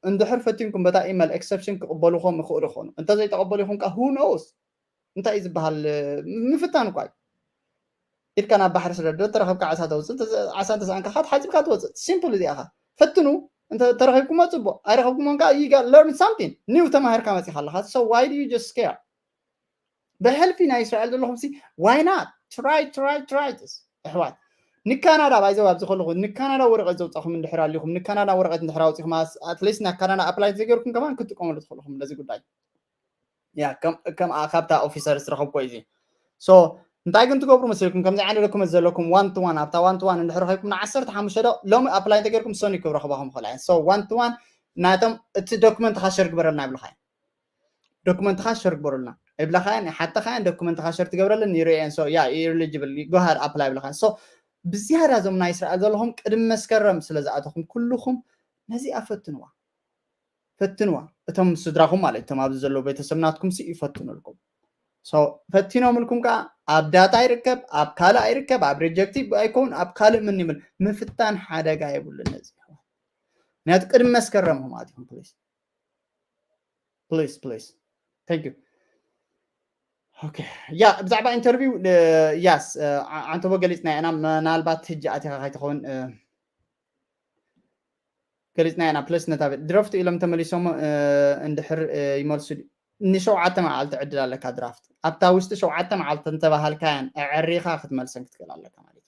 እንድሕር ፈቲንኩም በታ ኢመል ኤክሰፕሽን ክቕበሉኹም ይኽእሉ ይኾኑ። እንተዘይተቐበሉ ይኹም ከ who knows? እንታይ እዩ ዝበሃል? ምፍታን እኳ እዩ። ኢድካ ናብ ባሕሪ ስደዶ ተረኸብካ ዓሳ ተውፅእ፣ ዓሳ እንተሰኣንካ ከዓ ሓፂብካ ትወፅእ። ሲምፕል እዚኣ ኻ ፈትኑ። እንተ ተረኺብኩሞ ፅቡቕ፣ ኣይረኸብኩሞን ከዓ you got learn something new ተማሂርካ መፂኻ ኣለኻ። So why do you just scare? ብሕልፊ ናይ እስራኤል ዘለኹም ሲ why not try try try this ኣሕዋት። ንካናዳ ባይዘው ኣብዚ ከለኹ ንካናዳ ወረቐት ዘውፃኹም እንድሕር ኣሊኹም ንካናዳ ወረቐት እንድሕር ኣውፂኹም ኣትሊስት ናብ ካናዳ ኣፕላይ ተገይርኩም ከማን ክትጥቀመሉ ትኽእልኹም ነዚ ጉዳይ። ያ ከም ከም ኣ- ካብታ ኦፊሰር ዝረኸብኮ እዩ። So እንታይ ግን ትገብሩ መስልኩም? ከምዚ ዓይነት ዶክመንት ዘለኩም ዋን ቱ ዋን ኣብታ ዋን ቱ ዋን እንድሕር ረኺብኩም ንዓሰርተ ሓሙሽተ ዶ ሎሚ ኣፕላይ እንተገይርኩም ሰኒ ክረኽባኹም ይኽእላ እየን። So ዋን ቱ ዋን ናቶም እቲ ዶክመንትኻ ሸር ግበረልና ይብልኻ እዮም። ዶክመንትኻ ሸር ግበሩልና ይብላኻ እዮም፣ ይሓተኻ እዮም። ዶክመንትኻ ሸር ትገብረለን ይርእየን። So ያ ኤሊጅብል ጎሃድ ኣፕላይ ይብላኻ እዮም። So ብዝያዳ እዞም ናይ እስራኤል ዘለኹም ቅድሚ መስከረም ስለ ዝኣተኹም ኩልኹም ነዚኣ ፈትንዋ። ፈትንዋ እቶም ስድራኹም ማለት እቶም ኣብዚ ዘለዉ ቤተሰብ ናትኩም ሲ ይፈትኑልኩም። So ፈቲኖምልኩም ከዓ ኣብ ዳታ ይርከብ፣ ኣብ ካልእ ኣይርከብ፣ ኣብ ሪጀክት ኣይከውን፣ ኣብ ካልእ ምን ይብል ምፍታን ሓደጋ የብሉን። ነዚ ምክንያቱ ቅድሚ መስከረም ኹም ኣትኹም ፕሊስ ፕሊስ ፕሊስ። Thank you. Okay. ያ ብዛዕባ ኢንተርቪው ያስ ዓንተቦ ገሊፅና ኢና። ምናልባት ሕጂ ኣቲኻ ከይትኸውን ገሊፅና ኢና። ፕለስ ነታ ቤት ድረፍት ኢሎም ተመሊሶም እንድሕር ይመልሱ ድዩ? ንሸውዓተ መዓልቲ ዕድል ኣለካ ድራፍት። ኣብታ ውሽጢ ሸውዓተ መዓልቲ እንተባሃልካያን ኣዕሪኻ ክትመልሰን ክትክእል ኣለካ ማለት እዩ።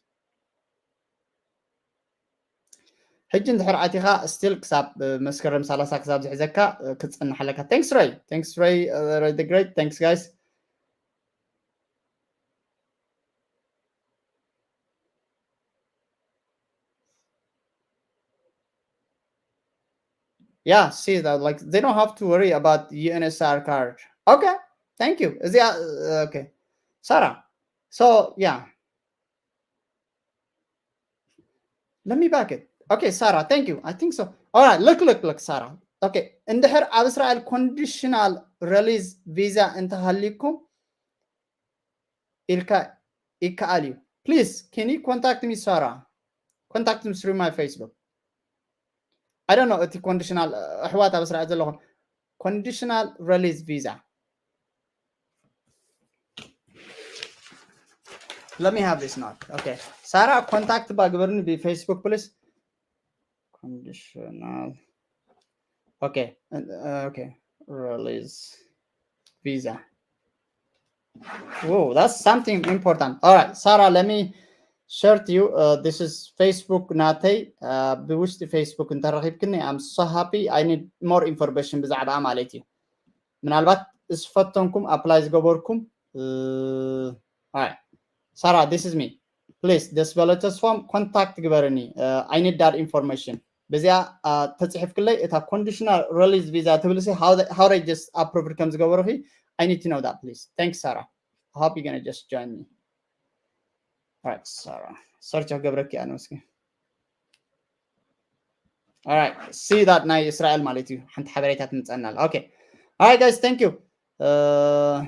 ሕጂ እንድሕር ኣቲኻ ስቲል ክሳብ መስከረም ሰላሳ ክሳብ ዝሕዘካ ክትፅንሕ ኣለካ። Thanks Ray. Thanks Ray. Ray the Great. Thanks guys. Yeah, see that like they don't have to worry about U N S R card. Okay, thank you. Is yeah, okay, Sarah. So yeah, let me back it. Okay, Sarah, thank you. I think so. All right, look, look, look, Sarah. Okay, እንድሕር ኣብ እስራኤል ኮንዲሽናል ሪሊዝ ቪዛ እንተሃሊኩም ኢልካ ይከኣል እዩ። Please, can you contact me, Sarah? Contact me through my Facebook. I don't know እቲ ኮንዲሽናል ኣሕዋት ኣብ እስራኤል ዘለኹም ኮንዲሽናል ሪሊዝ ቪዛ። Let me have this note. Okay. ሳራ ኮንታክት ባ ግበርኒ ብፌስቡክ ፕሊስ። ኮንዲሽናል okay. Okay. Release visa. Whoa, that's something important. All right, Sarah, let me share to you. Uh, this is Facebook ናተይ ብውሽጢ ፌስቡክ እንተረኺብክኒ I'm so happy. I need more information ብዛዕባ ማለት እዩ። ምናልባት ዝፈተንኩም ኣፕላይ ዝገበርኩም ሳራ this is me please ደስ በለ ተስፎም ኮንታክት ግበርኒ። I need that information። በዚኣ ተፅሒፍክለይ እታ ኮንዲሽናል ሪሊዝ ቪዛ ትብል ሲ how they just approved ከም ዝገበሩኺ I need to know that please. Thanks Sarah. I hope you gonna just join me. All right Sarah, ሰርች ክገብረኪ ኣነ እስኪ። All right, see that ናይ እስራኤል ማለት እዩ ሓንቲ ሓበሬታ ትምፀናል። Okay. All right guys, thank you. Uh,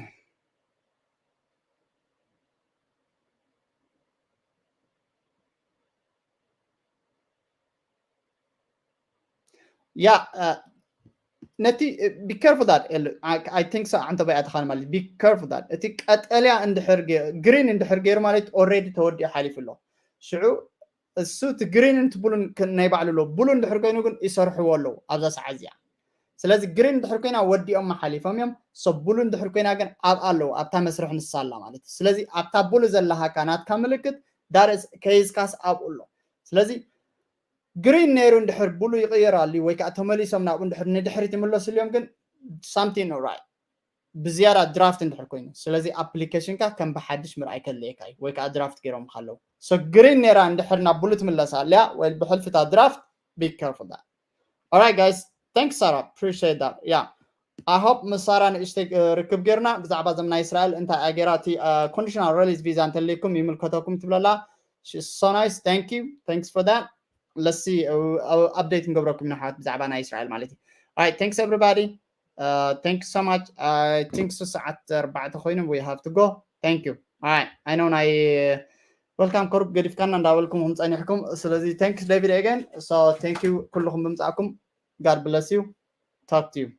yeah, uh, ነቲ be careful that I think so። ኣንተ በይ ኣተኻን ማለት be careful that እቲ ቀጠልያ እንድሕር ግሪን እንድሕር ገይሩ ማለት ኦልሬዲ ተወዲኡ ሓሊፉ ኣሎ። ሽዑ እሱ እቲ ግሪን እቲ ብሉን ናይ ባዕሉ ኣሎ። ብሉ እንድሕር ኮይኑ ግን ይሰርሕዎ ኣለዉ ኣብዛ ሰዓት እዚኣ። ስለዚ ግሪን እንድሕር ኮይና ወዲኦም ሓሊፎም እዮም። ሰብ ብሉ እንድሕር ኮይና ግን ኣብኣ ኣለዉ ኣብታ መስርሕ ንሳ ኣላ ማለት እዩ። ስለዚ ኣብታ ብሉ ዘለሃካ ናትካ ምልክት ዳርስ ከይዝካስ ኣብኡ ኣሎ። ስለዚ ግሪን ነይሩ እንድሕር ብሉ ይቕየር ኣልዩ ወይ ከዓ ተመሊሶም ናብኡ እንድሕር ንድሕሪት ይምለስልዮም ግን something right ብዝያዳ ድራፍት እንድሕር ኮይኑ ስለዚ ኣፕሊኬሽንካ ከም ብሓድሽ ምርኣይ ከድልየካ እዩ ወይ ከዓ ድራፍት ገይሮም ካለው so ግሪን ነይራ እንድሕር ናብ ብሉ ትምለስ ኣልያ ወይ ብሕልፊታ ድራፍት be careful that all right guys thanks Sarah appreciate that yeah I hope ምስ ሳራ ንእሽተይ ርክብ ጌርና ብዛዕባ ዘም ናይ እስራኤል እንታይ ኣገራ እቲ conditional release visa እንተልይኩም ይምልከተኩም ትብለላ so nice thank you thanks for that let's see update ንገብረኩም ኢና ሓት ብዛዕባ ናይ እስራኤል ማለት እዩ all right thanks everybody uh, thank you so much I think ሶስት ሰዓት ኣርባዕተ ኮይኑ we have to go thank you all right I know ናይ welcome ከሩብ ገዲፍካና እንዳበልኩም ኹም ጸኒሕኩም ስለዚ thanks David again so thank you ኩልኹም ብምጻእኩም God bless you talk to you